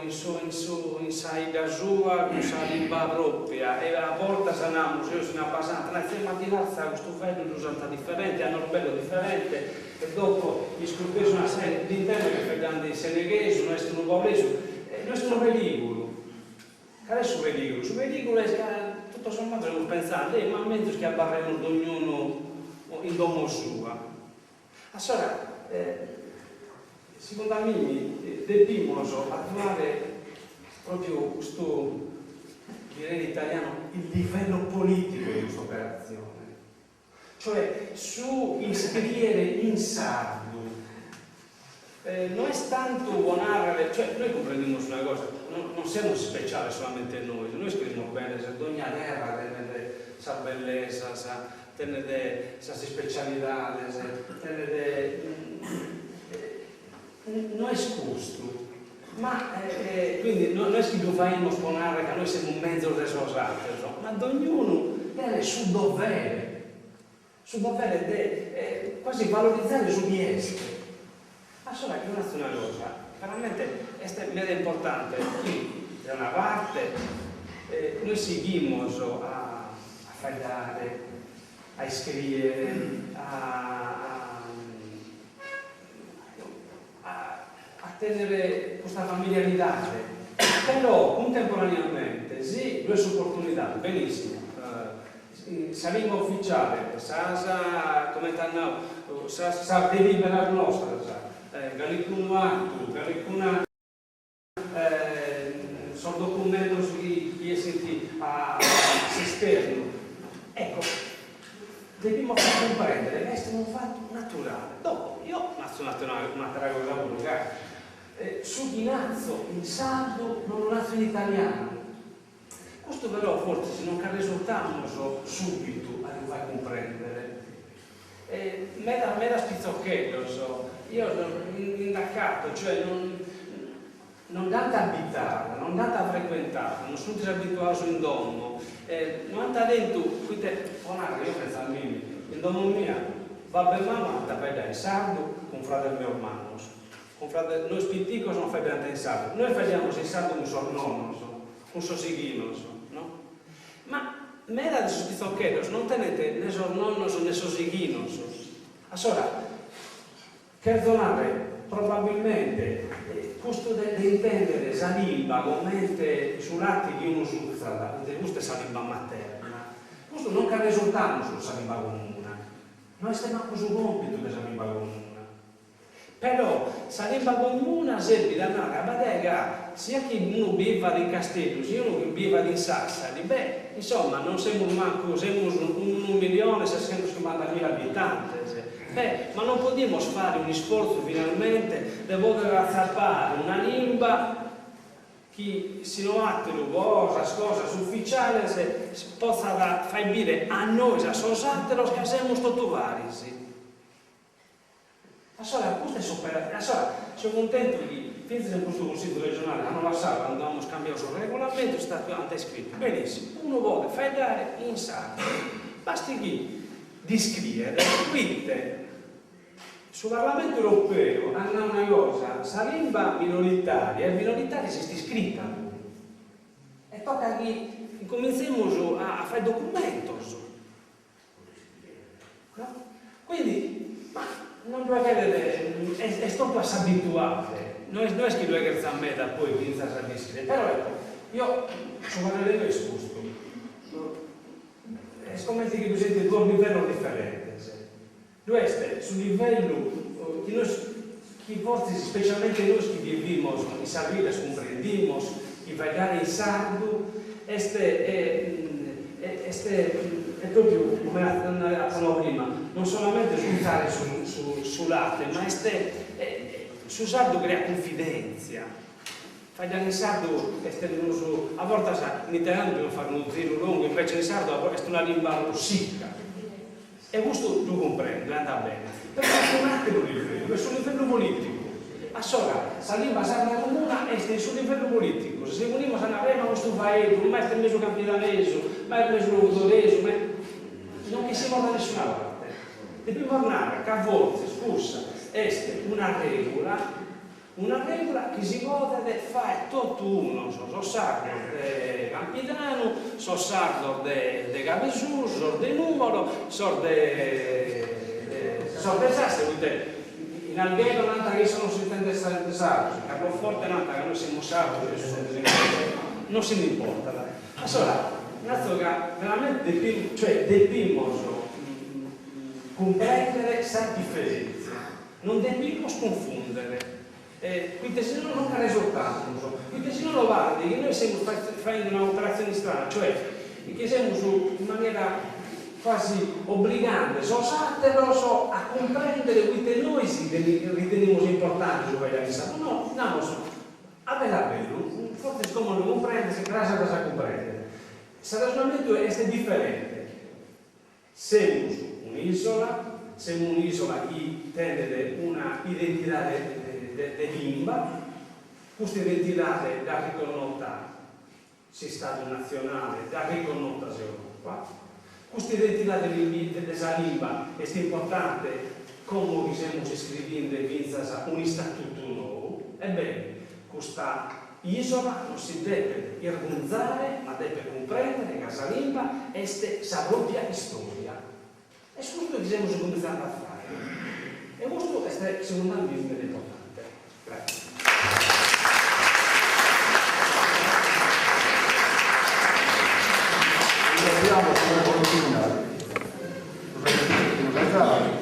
in su in su in sa 'idda sua cun sa limba propria e a bortas namus, seus in Abbasanta, nai tziu Matilazza custu faeddu dd'usant diferente, a Norbello diferente e dopo iscurteus una serie, dd'intendo che faeddende in seneghesu, no est unu paulesu, no est unu perigulu. Cale est su perigulu? Su perigulu est ca totu sommato semus pentzende, eh ma menzus chi abarremus dognunu in domo sua. Assora, segundu a mimi, depimus atuare pròpiu custu, direi in italiano, il livello politico di custa operatzione, cioè su iscrìere in sardu no est tantu po nàrrere, cioè noi cumprendimus una cosa, non semus ispeciales solamente nois, nois cherimus bene, dogna terra tenet sas bellesas, tenet sas ispecialidades, tenet, no est custu, ma quindi no est chi ddu faimus po narrer ca nois semus menzus de sos ateros, ma dognunu tenet su dovere, su dovere de quasi valorizare su chi est. Assora chi natzo una cosa, veramente est meda importante chi de una parte nois sighimus a faeddare, a iscriere, a a tennere custa familiaridade, però cuntemporaneamente si ddu est s'oportunidade, benissimu, Sa limba ufficiale, sas, comente at nau, sas sas deliberas nostras, calicunu atu, calicuna sos documentos chi chi essint a s'esternu, ecco, depimus fai cumprendere ca est unu fatu naturale. Dopo, io natzo un'atera cosa puru, ca su chi natzo in sardu non lu natzo in italianu. Custu però fortzis non nch'arresurtamus subitu a ddu fai cumprèndere. E meda medas pitzocheddos, io mi nd'acato, cioè non non dd'ant abitada, non dd'ant frecuentada, non sunt abituados in domo, e no ant tentu, poite, po narrer, io pentzo a mimi, in domo mia babbu e mama ant faeddadu in sardu cun frades meos mannos, cun frades, nois piticos non faeddaiant in sardu, nois faeddaiamus in sardu cun sos nonnos, cun sos 'ighinos, no? Ma meda de sos pitzocheddos non tenent ne sos nonnos ne sos 'ighinos. Assora, cherzo narrer, probabilmente, custu de de intendere sa limba comente su late chi unu sutzat, poite custa est sa limba materna, custu non nch'arresurtamus cun sa limba comuna. No est mancu su compitu de sa limba comuna. Però sa limba comuna serbit a narrer, abbadai ca sia chi unu bivat in Casteddu, sia unu chi bivat in Sassari, beh, insomma, non semus mancu, semus unu millione e sescentoschimbantamila abitantes, beh, ma non podimus fare un'isfortzu finalmente de poder atzapare una limba chi, si no àteru po sas cosas uficiales, potzat fai bìdere a nois, a sos àteros, ca semus totu paris. Assora custa est s'operatzione, assora so cuntentu chi fintzas in custu Cunsìgiu regionale l'annu passadu cando amus cambiadu su regulamentu istadu ant iscritu benissimu, unu podet faeddare in sardu, basti chi dd'iscriet, poite su Parlamentu europeu at nau una cosa, sa limba minoritaria est minoritaria si est iscrita puru, e tocat chi incumintzemus a fai documentos. No? Quindi, ma non ddoe cheret, est est totu a s'abituare, no est no est chi ddoe cherzat meda poi fintzas a dd'iscriere, però ecco, io su parere meu est custu, est comente chi ddu siant duos livellos diferentes, ddu est su livellu chi nois, chi fortzis specialmente nois chi bivimus in sas biddas cumprendimus chi faeddare in sardu est est est propriu come apo nau prima non solamente sutzare su su su late ma est su sardu creat cunfidèntzia, faeddare in sardu est prus a bortas in italianu devimus fare unu ziru longu invece in sardu est una limba prus sicca E custu ddu cumprendo e andat bene, però est un'àteru livellu, est su livellu polìticu. Assora, sa limba sarda comuna est in su livellu polìticu, si si ponimus a narrer ma custu faeddu, ma est mesu campidanesu, ma est mesu logudoresu, ma non ch'essimus dae nessuna parte. Depimus narrer ca fortzis cussa est una règula Una règula chi si podet fai totu unos, sos sardos de Campidanu, sos sardos de de Cabesusu, sos de Nùgoro, sos de sos de Sassari, poite in Alghero nant chi issos non s'intendent sardos, in Carloforte nant ca nois semus sardos e issos sunt de Nùgoro, non si nd'importat. Assora, natzo ca veramente depimus, cioè depimus cumprèndere sa diferèntzia Non depimus cunfùndere, poite si nono non nch'arresurtamus, poite si nono paret chi nois semus faende una operatzione istrana, cioè chi semus in manera quasi obligande sos àteros a cumprèndere poite nois ritenimus importante su faeddare in sardu. No, namus, a bellu a bellu, fortzis como ddu cumprendes, cras dd'as a cumprèndere. S'arresonamentu est diferente. Semus un'isola, semus un'isola chi tenet una identidade de limba, custa identidade dd'at riconnota s'Istadu natzionale, dd'at riconnota s'Europa, custa identidade de sa limba est importante como chi semus iscrivinde fintzas un'istatutu nou, ebbene custa Isola non si depet irgunzare ma depet cumprendere ca sa limba est sa propia istoria. Est custu chi semus cumintzande a fàere e custu est segundu a mimi meda importante. Gratzias. Ringraziamo signora Colombina per la che nos ha dato.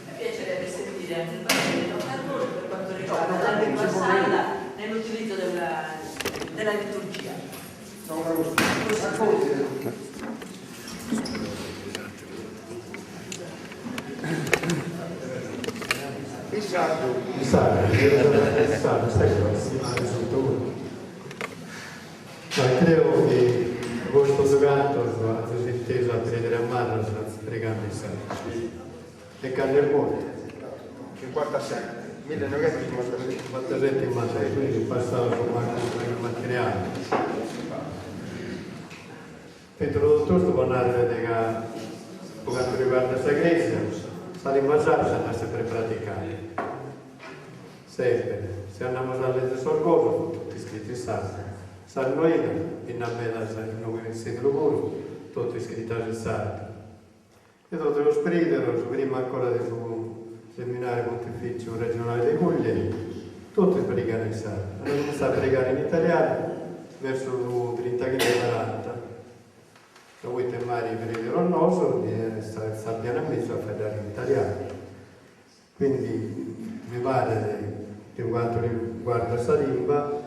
Mi piacerebbe sentire anche il parere di Don Carboni per quanto riguarda la lingua sarda nell'utilizzo della, della liturgia. Il sardo. Il sardo, il sardo, sai che Ma creo chi bois totu cantos azis intesu a preidere Marras pregande in sardu. E cando est mortu? 57, 1957. 57 in Masai, quindi passados mancu una chimbantina 'e annos. Petru totu custu po narrer ca po cantu riguardat sa Crèsia, sa limba sarda l'at sempre praticada. Sempre. Si andamus a lezer sos gosos funt totu iscritos in sardu. Sas noinas, bi nd'at medas inoghe in Sedilo puru, totu iscritas in sardu. E totu sos preideros, prima ancora de su Seminariu Pontificiu Regionale de Cuglieri, totu preigan in sardu. An cumintzadu a preigare in italianu versu su trintachimbe baranta, ca poita mari preideros noos sabian mezus a faeddare in italianu. Quindi mi paret chi pro cantu riguardat sa limba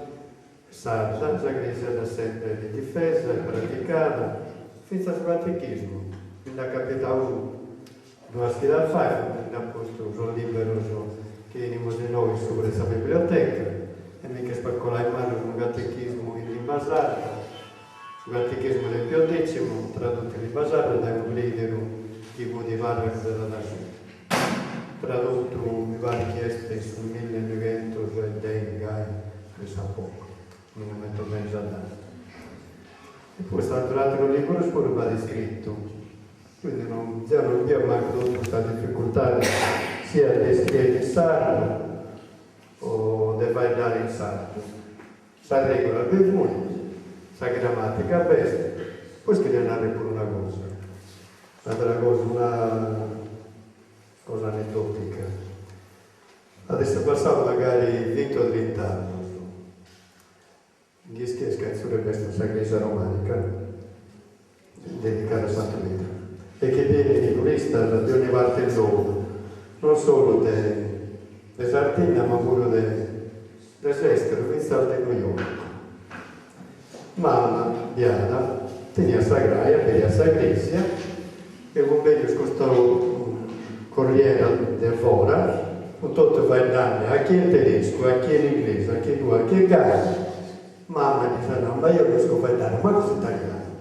sarda sa Crèsia dd'at semper difesa e praticada, fintzas su catechismu, mi nd'at capitau duas chidas fait, mi nd'ant postu sos liberos chi tenimus inoghe subra 'e sa biblioteca e mi nch'est colau in manos unu catechismu in limba sarda, su catechismu de Pio Decimo tradottu in limba sarda dae unu preideru chi fut parracu de Tadasu. Tradottu mi paret chi est in su millenoghentos e deghe gai, pensa pagu, non mi ammento bene sa data. E poi tantos ateros liberos puru b'at iscritu, quindi non zeo non bio mancu totu custa difficultade siat de iscriere in sardu o de faeddare in sardu. Sas regulas bi funt, sa gramatica b'est, poi cheria narrer puru una cosa, un'atera cosa, una cosa aneddotica. At esser passau magari binti o trint'annos, nd'ischies ca in Tzulle b'est sa cresia romanica dedicada a Santu Pedru e chi benint turistas de ogni parte 'e logu, non solu de de Sardigna ma puru de de s'esteru, fintzas de New York. Mama, biada, teniat sa crai, aberiat sa cresia e cun benius custa corriera de fora, cun totu faeddande a chie in tedescu, a chie in inglesu, a chie goi, a chie gai, Mama ddis at nau, ma io no isco faeddare mancu s'italianu,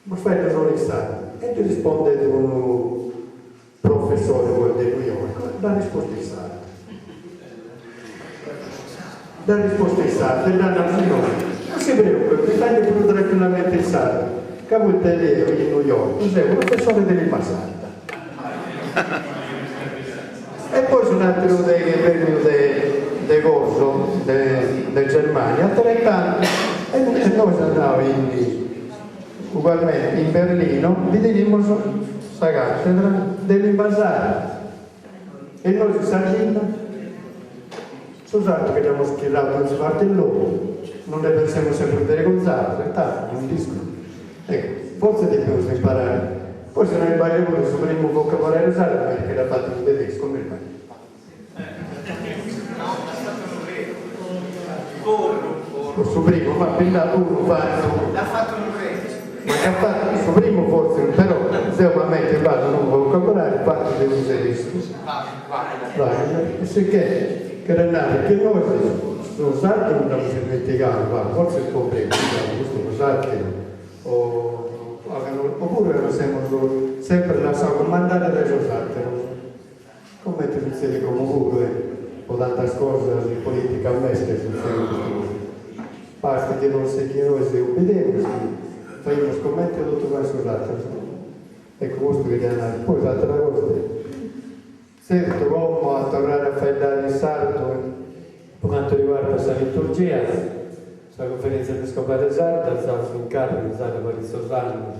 bos faeddo solu in sardu. E ddi rispondet unu professore poi de New York, dd'at rispostu in sardu. Dd'at rispostu in sardu e dd'at nau, signore, non si preocupet, mi faeddet puru tranquillamente in sardu, ca poita deo in New York seo professore de limba sarda. E poi un'ateru de chi est benniu de de coso de de Germania ateretantu e nois andaus in ugualmente in Berlino bi tenimus sa cattedra de limba sarda e nois in Sardigna su sardu che dd'amus chirrau de onzi parte 'e logu non nde pensemus sempre birgonzados e tantu non nd'isco Ecco, fortzis depimus imparare. Poi si no isbaglio puru su primu vocabolariu sardu mi paret chi dd'at fatu unu tedescu, o mi isbaglio? Su primu, ma bi nd'at unu fatu. L'at fatu unu grecu. Ma ch'at fatu su primu fortzis, però zeo m'ammento chi b'at unu vocabolariu fatu de unu tedescu. Wagner, e sicchè cheret narrer chi nois su sardu non dd'amus ismentigadu, ma fortzis est problema, custu pro s'ateru, o oppuru ca nos semus sempre lassados cumandare dae sos ateros, comente sutzedit como puru, pro tantas cosas in politica mesta sutzedit custu puru. Bastet chi nos chi nois ubbidemus, chi faghimus comente totu faghen sos ateros. Ecco custu cheria narrer. Poi s'atera cosa, tzertu como a torrare a faeddare in sardu pro cantu riguardat sa liturgia, sa Conferentzia Episcopale Sarda at zau s'incarrigu zai de paritzos annos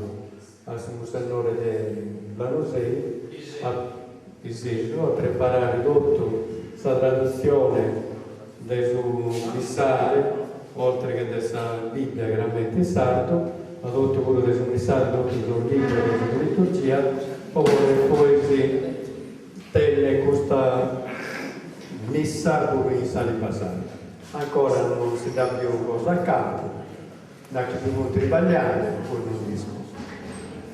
a su Mussennore de Lanusei, a Piseddu, a preparare totu sa tradutzione de su Missale, oltre che de sa Bibbia chiaramente in sardu, ma totu puru de su Missale, totu sos libros de liturgia, po poder pois tenner custa missa puru in sa limba sarda. Ancora non si dd'at biu cosa a campu, nachi bi funt tribagliande, poi non nd'isco.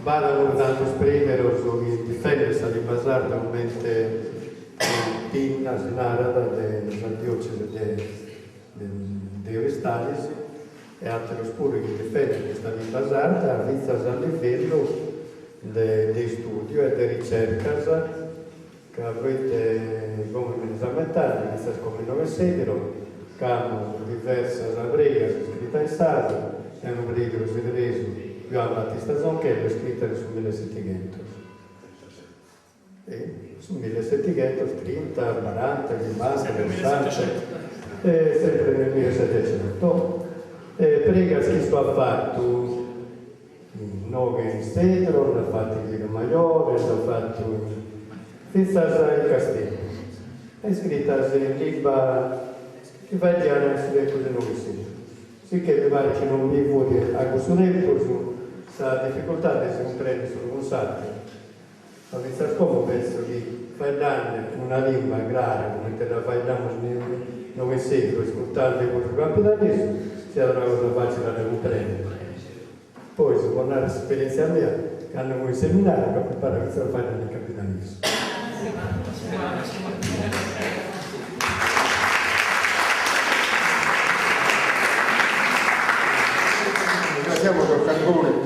B'at puru tantos preideros chi difendent sa limba sarda comente Pinna si narat de sa diocesi de de Oristanis. E àteros puru chi difendent custa limba sarda fintzas a livellu de de istùdiu e de ricercas, ca proite como mi nde so ammentende, fintzas como inoghe in Sèdilo, c'amus diversas preigas iscritas in sardu dae unu preideru sederesu, Joan Battista Zonchello, iscritas in su millesettighentos. E su millesettighentos, trinta, baranta, chimbanta, sessanta, e sempre nel millesettecento. E preigas chi issu at fatu inoghe in Sèdilo, nd'at fatu in Bidumajore, nd'at fatu fintzas in Casteddu, e iscritas in limba chi faeddian in su tempus inoghe in Sèdilo. Sicché mi paret chi non bi fut a cussu tempus sa dificultade de si cumprender s'unu cun s'àteru. Ma fintzas como penso chi faeddande una limba crara comente dda faeddamus inoghe in Sèdilo, iscurtande puru su campidanesu, siat una cosa fàcile a dda cumprender. Poi, si po narrer s'esperientzia mia, cando fui in seminariu apo imparau fintzas a faeddare in campidanesu. Ringraziamo Don Carbone.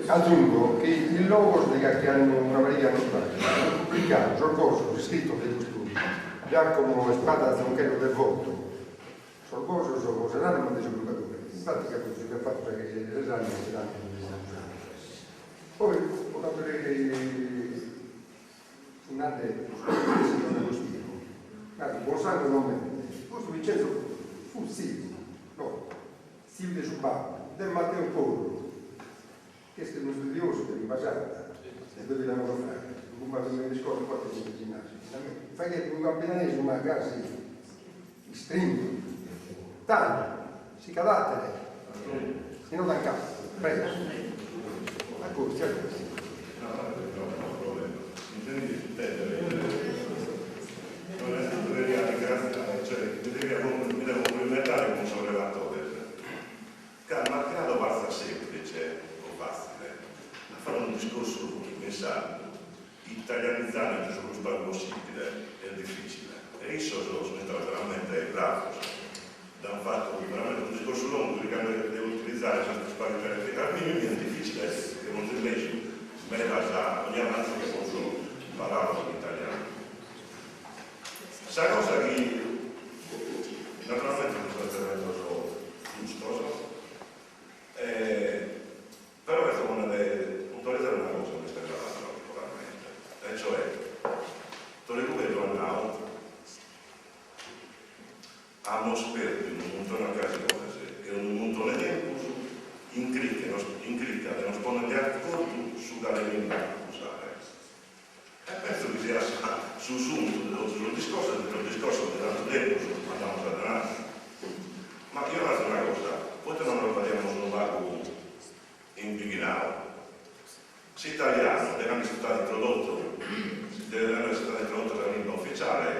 Aggiungo che in Logos de carchi annu, una pariga 'e annos faghet, ant publicadu sos gosos iscritos de custu Giacomo Spada Zonchello Devoto, sos gosos pro s'anima de su Purgadoriu. In pratica custu si fiat fatu sa cheja de ses annos e s'anima de ses annos. Poi, po cantu fut nande su Don Agostino, narat, buon sangue non mente, custu Vincenzo fut tziu, no, tziu de su babbu, de Matteo Porru, chi est unu studiosu de limba sarda e de Villanova Franca, su cumpanzu meu de iscola in cuartu de ginnasiu, faghiat unu campidanesu ma gasi istrintu, tando si ch'at àtere, si no tancamus, prego, acurtzia acurtzia. No, no, no problema. Intendite, No, innanzitutto cheria ringraziare, cioè mi devia mi devo cumplimentare cun sos relatores, ca malgrado parzat semplice o fatzile a fare unu discorsu in sardu, italianizzande su prus pagu possibile est difficile e issos sun istados veramente bravos, nd'an fatu veramente unu discorsu longu chircande de utilizzare sas prus pagu italianità, a mimmi mi est difficile che ponzo in mesu medas ogni avanzu che ponzo paraulas in italianu. Sa cosa chi naturalmente sunt sos interventos giustos, però cherzo ponnere puntualizare una cosa chi m'est agradada particolarmente, e cioè Tore Cubeddu at nau, Amos perdiu unu muntone ocasiones e unu muntone tempus in crica in crica de nos ponner de acordu su cale limba usare. E penso chi siat su suntu de totu sos discorsos e de sos discorsos de tantu tempus andamus a denanti. Ma eo narzo una cosa, poite non nos badiamus unu pagu in bighinau? S'italianu, de cando est istadu introdottu, de cando est istada introdotta sa limba ufficiale,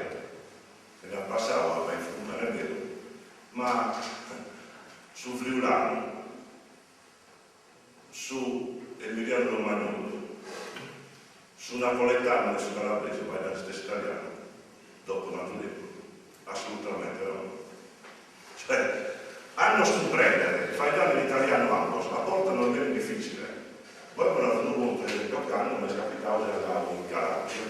si nd'at passau abba in funtana, est beru, ma su friulanu, su emilianu romagnolu, su napoletanu e su calabresu faeddan s'istessu italianu dopo tantu tempus? Assolutamente no. Cioè, a nos cumprèndere faeddande in italianu ambos a bortas nos benit dificile. Poi apo nadu unu contu, ad esempio, ocannu m'est capitadu de andare in Calabria.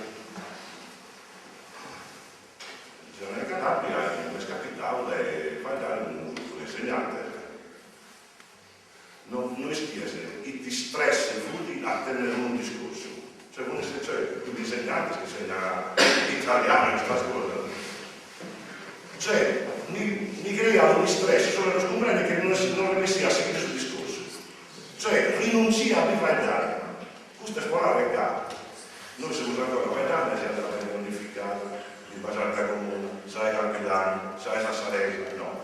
Seo andadu in Calabria e m'est capitadu de faeddare cun unu grupu de insegnantes. No no ischias ite istress fut a tenner unu discursu. Cioè fun cioè cun insegnantes chi insegnan italianu e custas cosas. Cioè mi mi creiat unu istress solu a los cumprender chi non non renessiat a sighire su discursu. Cioè rinuncia a bi faeddare. Custu est pro narrer ca nois semus ancora faeddande si andat bene unificadu, limba sarda comuna, sa 'e Campidanu, sa 'e Sassaresa, no.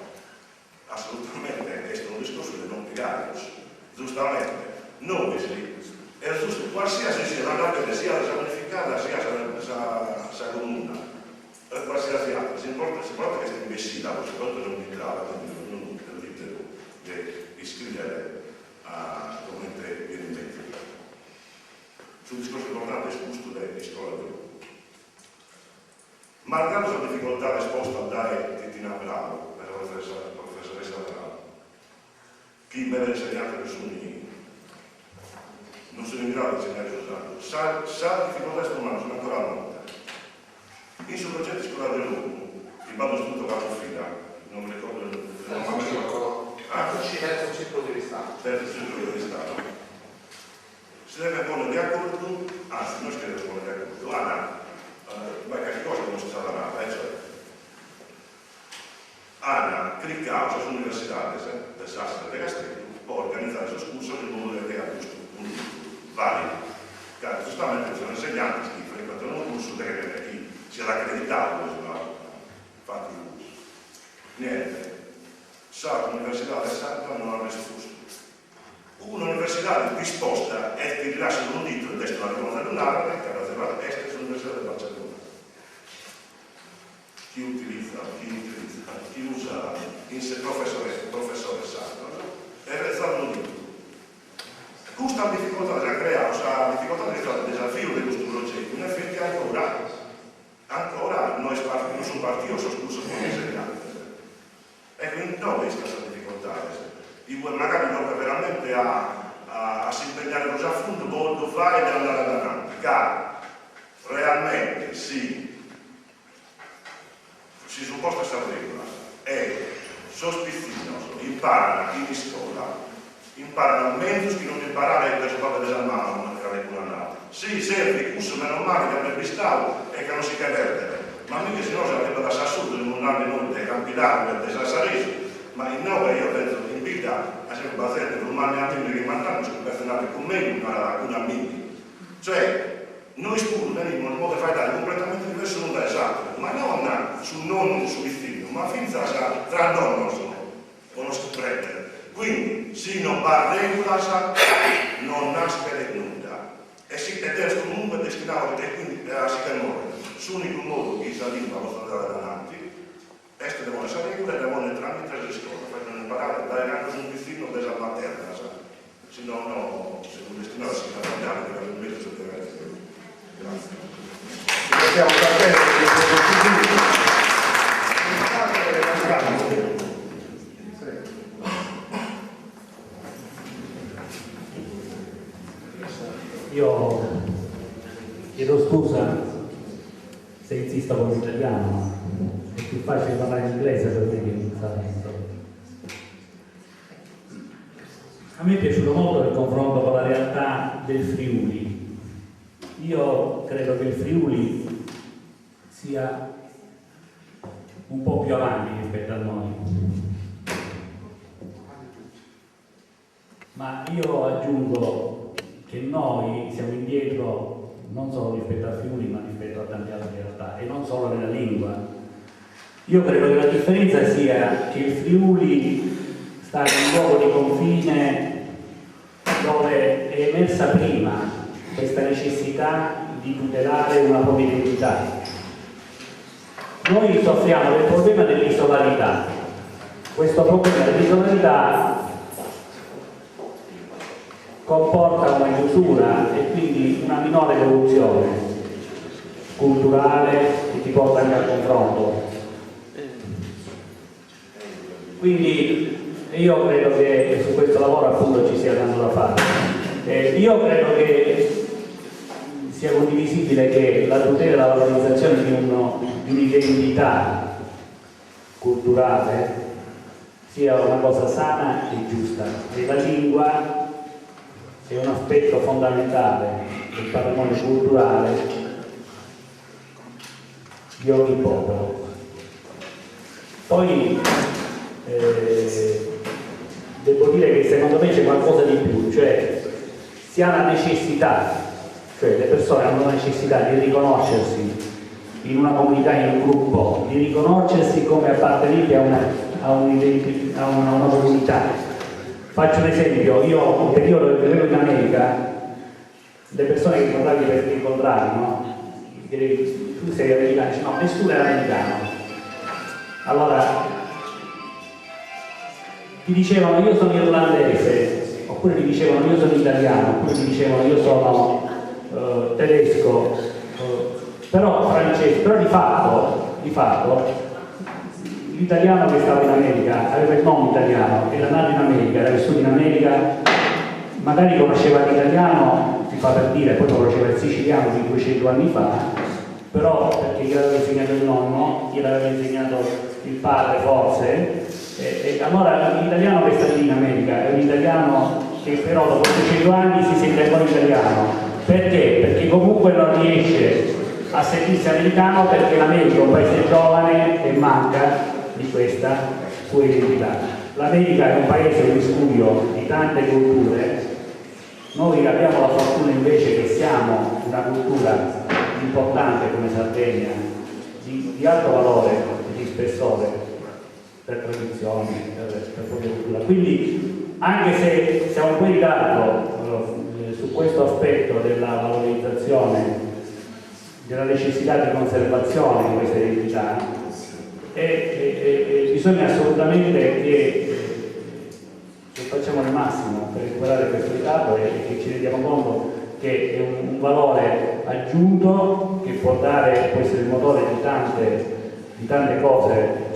Assolutamente est unu discursu de non pigare cussu. Giustamente, nois, est giustu, qualsiasi siat, andat bene siat sa unificada siat sa sa comuna, o qualsiasi atera, s'importante est chi est in bessida, poi su contu est un'intrada, quindi ognunu est liberu de iscriere a comente benit mezus. Su discursu importante est custu de iscola de logu. Malgradu sas dificoltades postas dae Titina Brau, dae sa professoressa Brau. Chi meda insegnantes non sunt non sunt in gradu de insegnare su sardu. Sa sas dificultades prus mannas sunt ancora a monte. In su progetu Iscola de Logu, chi b'at unu istituto capofila, non mi ricordo il Terzo circolo. Terzo circolo di Oristano. Terzo circolo di Oristano. Si devent pònnere de acordu, anzi no est chi devent pònnere de acordu, an b'at carchi cosa chi non est istada nada, e cioè an cricadu sas universidades de Sassari e de Casteddu po organizare sos cursos in modu de creare custu unu tìtulu vàlidu, ca giustamente bi sono insegnantes chi frecuentan unu cursu cheren chi siat acreditadu poi su chi an fatu su cursu. Niente, sa Universidade Sarda no at respostu. Un'universidade disposta est chi rilasciat unu tìtulu, ed est una birgonza a ddu nàrrere, ca dda est s'Universidade de Barcellona. Chi utilizat, chi utilizat, chi usat in se professores, professores sardos e retzat unu tìtulu. Custas dificultades at creadu sa dificultade est istadu desafiu de custu progetu, in efeti ancora, ancora no est no sunt partidos sos cursos po insegnantes. Ecco, inoghe istant sas dificultades, inue magari tocat veramente a a s'impegnare prus a fundu po ddu fai andare adananti, ca realmente si si sunt postas sas regulas e sos pitzinnos imparant in iscola, imparant menzus chi non imparare dae su babbu e dae sa mama, comente calecunu at nau. Si servit cussu meno male ca b'est bistau e ca non si che perdet, ma mi chi si no s'arribat a s'assurdu, semus nande nois de Campidanu e de Sassaresu, ma inoghe eo penso in bidda a esempio b'at zente prus manna 'e a mimmi de chimbant'annos chi imbetzes narat cun megus narat cun a mimmi. Cioè, nois puru tenimus unu modu 'e faeddare cumpletamente diversu unu dae s'ateru, ma non su nonnu cun su pitzinnu, ma fintzas tra nonnos, po nos cumprendere. Quindi, si non b'at regulas non naschet nudda. E si ed est comunque destinadu e quindi a si che morrer. S'unicu modu chi sa limba potzat andare adananti est de ponner sa regula e de ponner tramite s'iscola, faghende imparare dae cando sunt pitzinnos de sas maternas, si no no semus destinados a si nch'abbandonare de cada mezus de Grazie. Ringraziamo davvero Io chiedo scusa se insisto con l'italiano, ma è più facile parlare in inglese per me che in sardo. A me è piaciuto molto il confronto con la realtà del Friuli. Io credo che il Friuli sia un po' più avanti rispetto a noi. Ma io aggiungo che noi siamo indietro non solo rispetto al Friuli, ma rispetto a tante altre realtà, e non solo nella lingua. Io credo che la differenza sia che il Friuli sta in un luogo di confine dove è emersa prima questa necessità di tutelare una propria identità. Noi soffriamo del problema dell'isolarità. Questo problema dell'isolarità comporta una chiusura e quindi una minore evoluzione culturale che ti porta anche al confronto. Quindi io credo che su questo lavoro appunto ci sia tanto da fare. Eh, io credo che sia condivisibile che la tutela e la valorizzazione di, uno, di un'identità culturale sia una cosa sana e giusta e la lingua è un aspetto fondamentale del patrimonio culturale di ogni popolo. Poi eh, devo dire che secondo me c'è qualcosa di più, cioè si ha la necessità, cioè le persone hanno la necessità di riconoscersi in una comunità, in un gruppo, di riconoscersi come appartenenti a una, a a una, a una comunità. Faccio un esempio, io un periodo che vivevo in America, le persone che incontravi per incontrare, no? Chiedevi, tu sei americano? Dice, no, nessuno era americano. Allora, ti dicevano io sono irlandese, oppure ti dicevano io sono italiano, oppure ti dicevano io sono eh, tedesco, eh, però francese, però di fatto, di fatto, L'italiano che stava in America aveva il nome italiano, era nato in America, era vissuto in America, magari conosceva l'italiano, si fa per dire, poi conosceva il siciliano di 200 anni fa, però perché gliel'aveva insegnato il nonno, gliel'aveva insegnato il padre forse, e, e allora l'italiano che sta lì in America è un italiano che però dopo 200 anni si sente ancora italiano. Perché? Perché comunque non riesce a sentirsi americano perché l'America è un paese giovane e manca di questa sua identità. L'America è un paese un miscuglio di tante culture, noi abbiamo la fortuna invece che siamo una cultura importante come Sardegna, di, di alto valore e di spessore per tradizione, per, per propria cultura. Quindi anche se siamo un po' in ritardo eh, su questo aspetto della valorizzazione, della necessità di conservazione di questa identità, e, e, e bisogna assolutamente che, che facciamo il massimo per recuperare questo ritardo e, e che ci rendiamo conto che è un, un valore aggiunto che può dare, può essere il motore di tante, di tante cose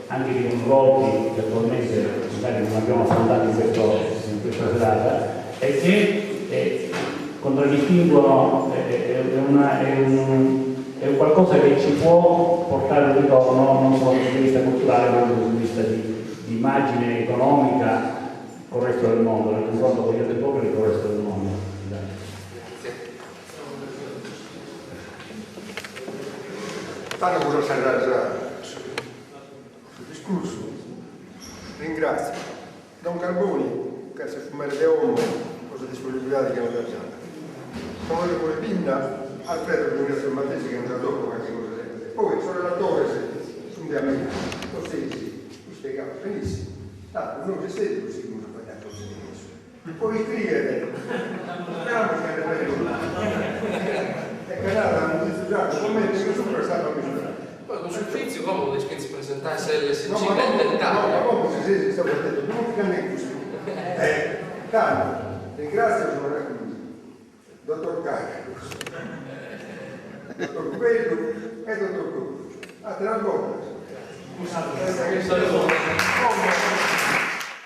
anche di risvolti che attualmente magari non abbiamo affrontato in, questo, in questa serata e che eh, contraddistinguono, eh, è, una, è, un, è un qualcosa che ci può portare un ritorno non solo dal punto di vista culturale ma anche dal punto di vista di, di immagine economica con il resto del mondo, nel confronto con gli altri popoli e con il resto del mondo. Tanto cosa serrare su discurso. Ringrazio Don Carboni, che si fumare de uomo, cosa disponibilità che non da Onorevole Pinna, Alfredo ringrazio Mattesi che non dopo qualche cosa sempre. Poi sono relatore sono di amici, lo stessi, mi spiegava benissimo. Tanto non ci siete così come sbagliato adesso. Poi scrivere, andiamo che è bello. E canale non si già, come che sopra è stato misurato. Poi con s'ufìtziu como dd'est presentai sa lsc No, ma in no, ma come si stavo detto, non ti canne così. Tanto, ringrazio il dottor Carlos, dottor Cubello e dottor Cruz. Altre ancora. Un saluto.